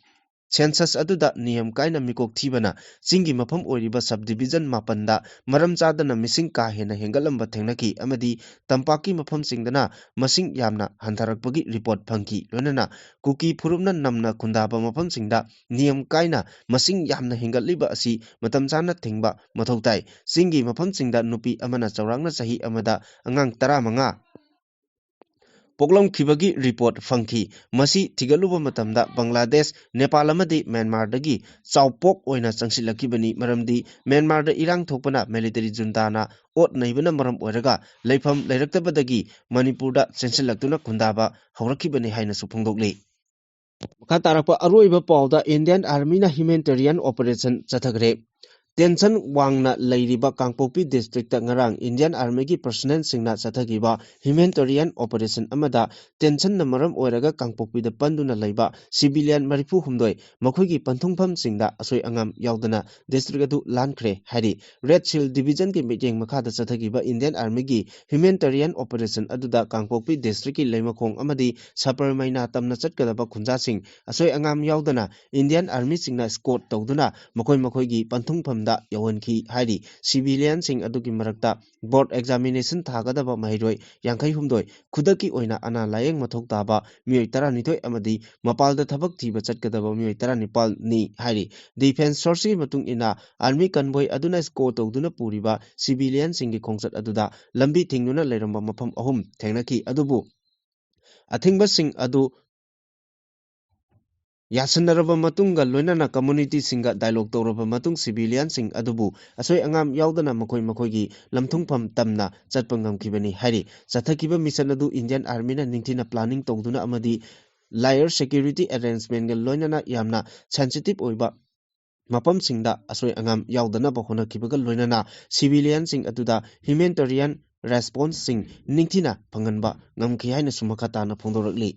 census ꯑꯗꯨꯗ ꯅꯤꯌꯝ ꯀꯥꯏꯅ ꯃꯤꯀꯣꯛ ꯊꯤꯕꯅ ꯆꯤꯡꯒꯤ ꯃꯐꯝ ꯑꯣꯏꯔꯤꯕ subdivision ꯃꯥꯄꯟꯗ ꯃꯔꯝ ꯆꯥꯗꯅ ꯃꯤꯁꯤꯡ ꯀꯥ ꯍꯦꯟꯅ ꯍꯦꯟꯒꯠꯂꯝꯕ ꯊꯦꯡꯅꯈꯤ ꯑꯃꯗꯤ ꯇꯝꯄꯥꯛꯀꯤ ꯃꯐꯝꯁꯤꯡꯗꯅ ꯃꯁꯤꯡ ꯌꯥꯝꯅ ꯍꯟꯊꯔꯛꯄꯒꯤ report ꯐꯪꯈꯤ꯫ ꯂꯣꯏꯅꯅ ꯀꯨꯀꯤ ꯐꯨꯔꯨꯞꯅ ꯅꯝꯅ ꯈꯨꯟꯗꯥꯕ ꯃꯐꯝꯁꯤꯡꯗ ꯅꯤꯌꯝ ꯀꯥꯏꯅ ꯃꯁꯤꯡ ꯌꯥꯝꯅ ꯍꯦꯟꯒꯠꯂꯤꯕ ꯑꯁꯤ ꯃꯇꯝ ꯆꯥꯅ ꯊꯤꯡꯕ ꯃꯊꯧ ꯇꯥꯏ꯫ ꯆꯤꯡꯒꯤ ꯃꯐꯝꯁꯤꯡꯗ ꯅꯨꯄꯤ ꯑꯃꯅ ꯆꯥꯎꯔꯥꯛꯅ ꯆꯍꯤ ꯑꯃꯗ ꯑꯉꯥꯡ ꯇꯔꯥꯃꯉꯥ ꯄꯣꯛꯂꯝꯈꯤꯕꯒꯤ report ꯐꯪꯈꯤ꯫ ꯃꯁꯤ ꯊꯤꯒꯠꯂꯨꯕ ꯃꯇꯝꯗ ꯕꯪꯒ꯭ꯂꯥꯗꯦꯁ, ꯅꯦꯄꯥꯜ ꯑꯃꯗꯤ ꯃ꯭ꯌꯥꯟꯃꯥꯔꯗꯒꯤ ꯆꯥꯎꯄꯣꯛ ꯑꯣꯏꯅ ꯆꯪꯁꯤꯜꯂꯛꯈꯤꯕꯅꯤ, ꯃꯔꯝꯗꯤ ꯃ꯭ꯌꯥꯟꯃꯥꯔꯗ ꯏꯔꯥꯡ ꯊꯣꯛꯄꯅ military juntaꯅ ꯑꯣꯠ ꯅꯩꯕꯅ ꯃꯔꯝ ꯑꯣꯏꯔꯒ ꯂꯩꯐꯝ ꯂꯩꯔꯛꯇꯕꯗꯒꯤ ꯃꯅꯤꯄꯨꯔꯗ ꯆꯦꯟꯁꯤꯜꯂꯛꯇꯨꯅ ꯈꯨꯟꯗꯥꯕ ꯍꯧꯔꯛꯈꯤꯕꯅꯤ ꯍꯥꯏꯅꯁꯨ ꯐꯣꯡꯗꯣꯛꯂꯤ꯫ ꯃꯈꯥ ꯇꯥꯔꯛꯄ ꯑꯔꯣꯏꯕ ꯄꯥꯎꯗ Indian Armyꯅ humanitarian operation ꯆꯠꯊꯈ꯭ꯔꯦ꯫ Tension ꯋꯥꯡꯅ ꯂꯩꯔꯤꯕ ꯀꯥꯡꯄꯣꯛꯄꯤ districtꯇ ꯉꯔꯥꯡ Indian Armyꯒꯤ personnelꯁꯤꯡꯅ ꯆꯠꯊꯈꯤꯕ humanitarian operation ꯑꯃꯗ tensionꯅ ꯃꯔꯝ ꯑꯣꯏꯔꯒ ꯀꯥꯡꯄꯣꯛꯄꯤꯗ ꯄꯟꯗꯨꯅ ꯂꯩꯕ civilian ꯃꯔꯤꯐꯨ ꯍꯨꯝꯗꯣꯏ ꯃꯈꯣꯏꯒꯤ ꯄꯟꯊꯨꯡꯐꯝꯁꯤꯡꯗ ꯑꯁꯣꯏ ꯑꯉꯥꯝ ꯌꯥꯎꯗꯅ district ꯑꯗꯨ ꯂꯥꯟꯈ꯭ꯔꯦ ꯍꯥꯏꯔꯤ꯫ Red Shield Divisionꯒꯤ ꯃꯤꯠꯌꯦꯡ ꯃꯈꯥꯗ ꯆꯠꯊꯈꯤꯕ Indian Armyꯒꯤ humanitarian operation ꯑꯗꯨꯗ ꯀꯥꯡꯄꯣꯛꯄꯤ districtꯀꯤ ꯂꯩꯃꯈꯣꯡ ꯑꯃꯗꯤ ꯁꯄꯔꯃꯩꯅꯥ ꯇꯝꯅ ꯆꯠꯀꯗꯕ ꯈꯨꯟꯖꯥꯁꯤꯡ ꯑꯁꯣꯏ ꯑꯉꯥꯝ ꯌꯥꯎꯗꯅ Indian Armyꯁꯤꯡꯅ escort ꯇꯧꯗꯨꯅ ꯃꯈꯣꯏ ꯃꯈꯣꯏꯒꯤ ꯄꯟꯊꯨꯡꯐꯝꯗ ꯌꯧꯍꯟꯈꯤ ꯍꯥꯏꯔꯤ꯫ Civilianꯁꯤꯡ ꯑꯗꯨꯒꯤ ꯃꯔꯛꯇ board examination ꯊꯥꯒꯗꯕ ꯃꯍꯩꯔꯣꯏ ꯌꯥꯡꯈꯩ ꯍꯨꯝꯗꯣꯏ, ꯈꯨꯗꯛꯀꯤ ꯑꯣꯏꯅ ꯑꯅꯥ ꯂꯥꯌꯦꯡ ꯃꯊꯧ ꯇꯥꯕ ꯃꯤꯑꯣꯏ ꯇꯔꯥꯅꯤꯊꯣꯏ ꯑꯃꯗꯤ ꯃꯄꯥꯜꯗ ꯊꯕꯛ ꯊꯤꯕ ꯆꯠꯀꯗꯕ ꯃꯤꯑꯣꯏ ꯇꯔꯥꯅꯤꯄꯥꯜꯅꯤ ꯍꯥꯏꯔꯤ꯫ Defence sourceꯀꯤ ꯃꯇꯨꯡ ꯏꯟꯅ, Army convoy ꯑꯗꯨꯅ escort ꯇꯧꯗꯨꯅ ꯄꯨꯔꯤꯕ civilianꯁꯤꯡꯒꯤ ꯈꯣꯡꯆꯠ ꯑꯗꯨꯗ ꯂꯝꯕꯤ ꯊꯤꯡꯗꯨꯅ ꯂꯩꯔꯝꯕ ꯃꯐꯝ ꯑꯍꯨꯝ ꯊꯦꯡꯅꯈꯤ, ꯑꯗꯨꯕꯨ ꯑꯊꯤꯡꯕꯁꯤꯡ ꯑꯗꯨ ꯌꯥꯁꯤꯟꯅꯔꯕ ꯃꯇꯨꯡꯒ ꯂꯣꯏꯅꯅ communityꯁꯤꯡꯒ dialogue ꯇꯧꯔꯕ ꯃꯇꯨꯡ civilianꯁꯤꯡ ꯑꯗꯨꯕꯨ ꯑꯁꯣꯏ ꯑꯉꯥꯝ ꯌꯥꯎꯗꯅ ꯃꯈꯣꯏ ꯃꯈꯣꯏꯒꯤ ꯂꯝꯊꯨꯡꯐꯝ ꯇꯝꯅ ꯆꯠꯄ ꯉꯝꯈꯤꯕꯅꯤ ꯍꯥꯏꯔꯤ꯫ ꯆꯠꯊꯈꯤꯕ mission ꯑꯗꯨ Indian Armyꯅ ꯅꯤꯡꯊꯤꯅ planning ꯇꯧꯗꯨꯅ ꯑꯃꯗꯤ layer security arrangementꯒ ꯂꯣꯏꯅꯅ ꯌꯥꯝꯅ sensitive ꯑꯣꯏꯕ ꯃꯐꯝꯁꯤꯡꯗ ꯑꯁꯣꯏ ꯑꯉꯥꯝ ꯌꯥꯎꯗꯅꯕ ꯍꯣꯠꯅꯈꯤꯕꯒ ꯂꯣꯏꯅꯅ civilianꯁꯤꯡ ꯑꯗꯨꯗ humanitarian responseꯁꯤꯡ ꯅꯤꯡꯊꯤꯅ ꯐꯪꯍꯟꯕ ꯉꯝꯈꯤ ꯍꯥꯏꯅꯁꯨ ꯃꯈꯥ ꯇꯥꯅ ꯐꯣꯡꯗꯣꯔꯛꯂꯤ꯫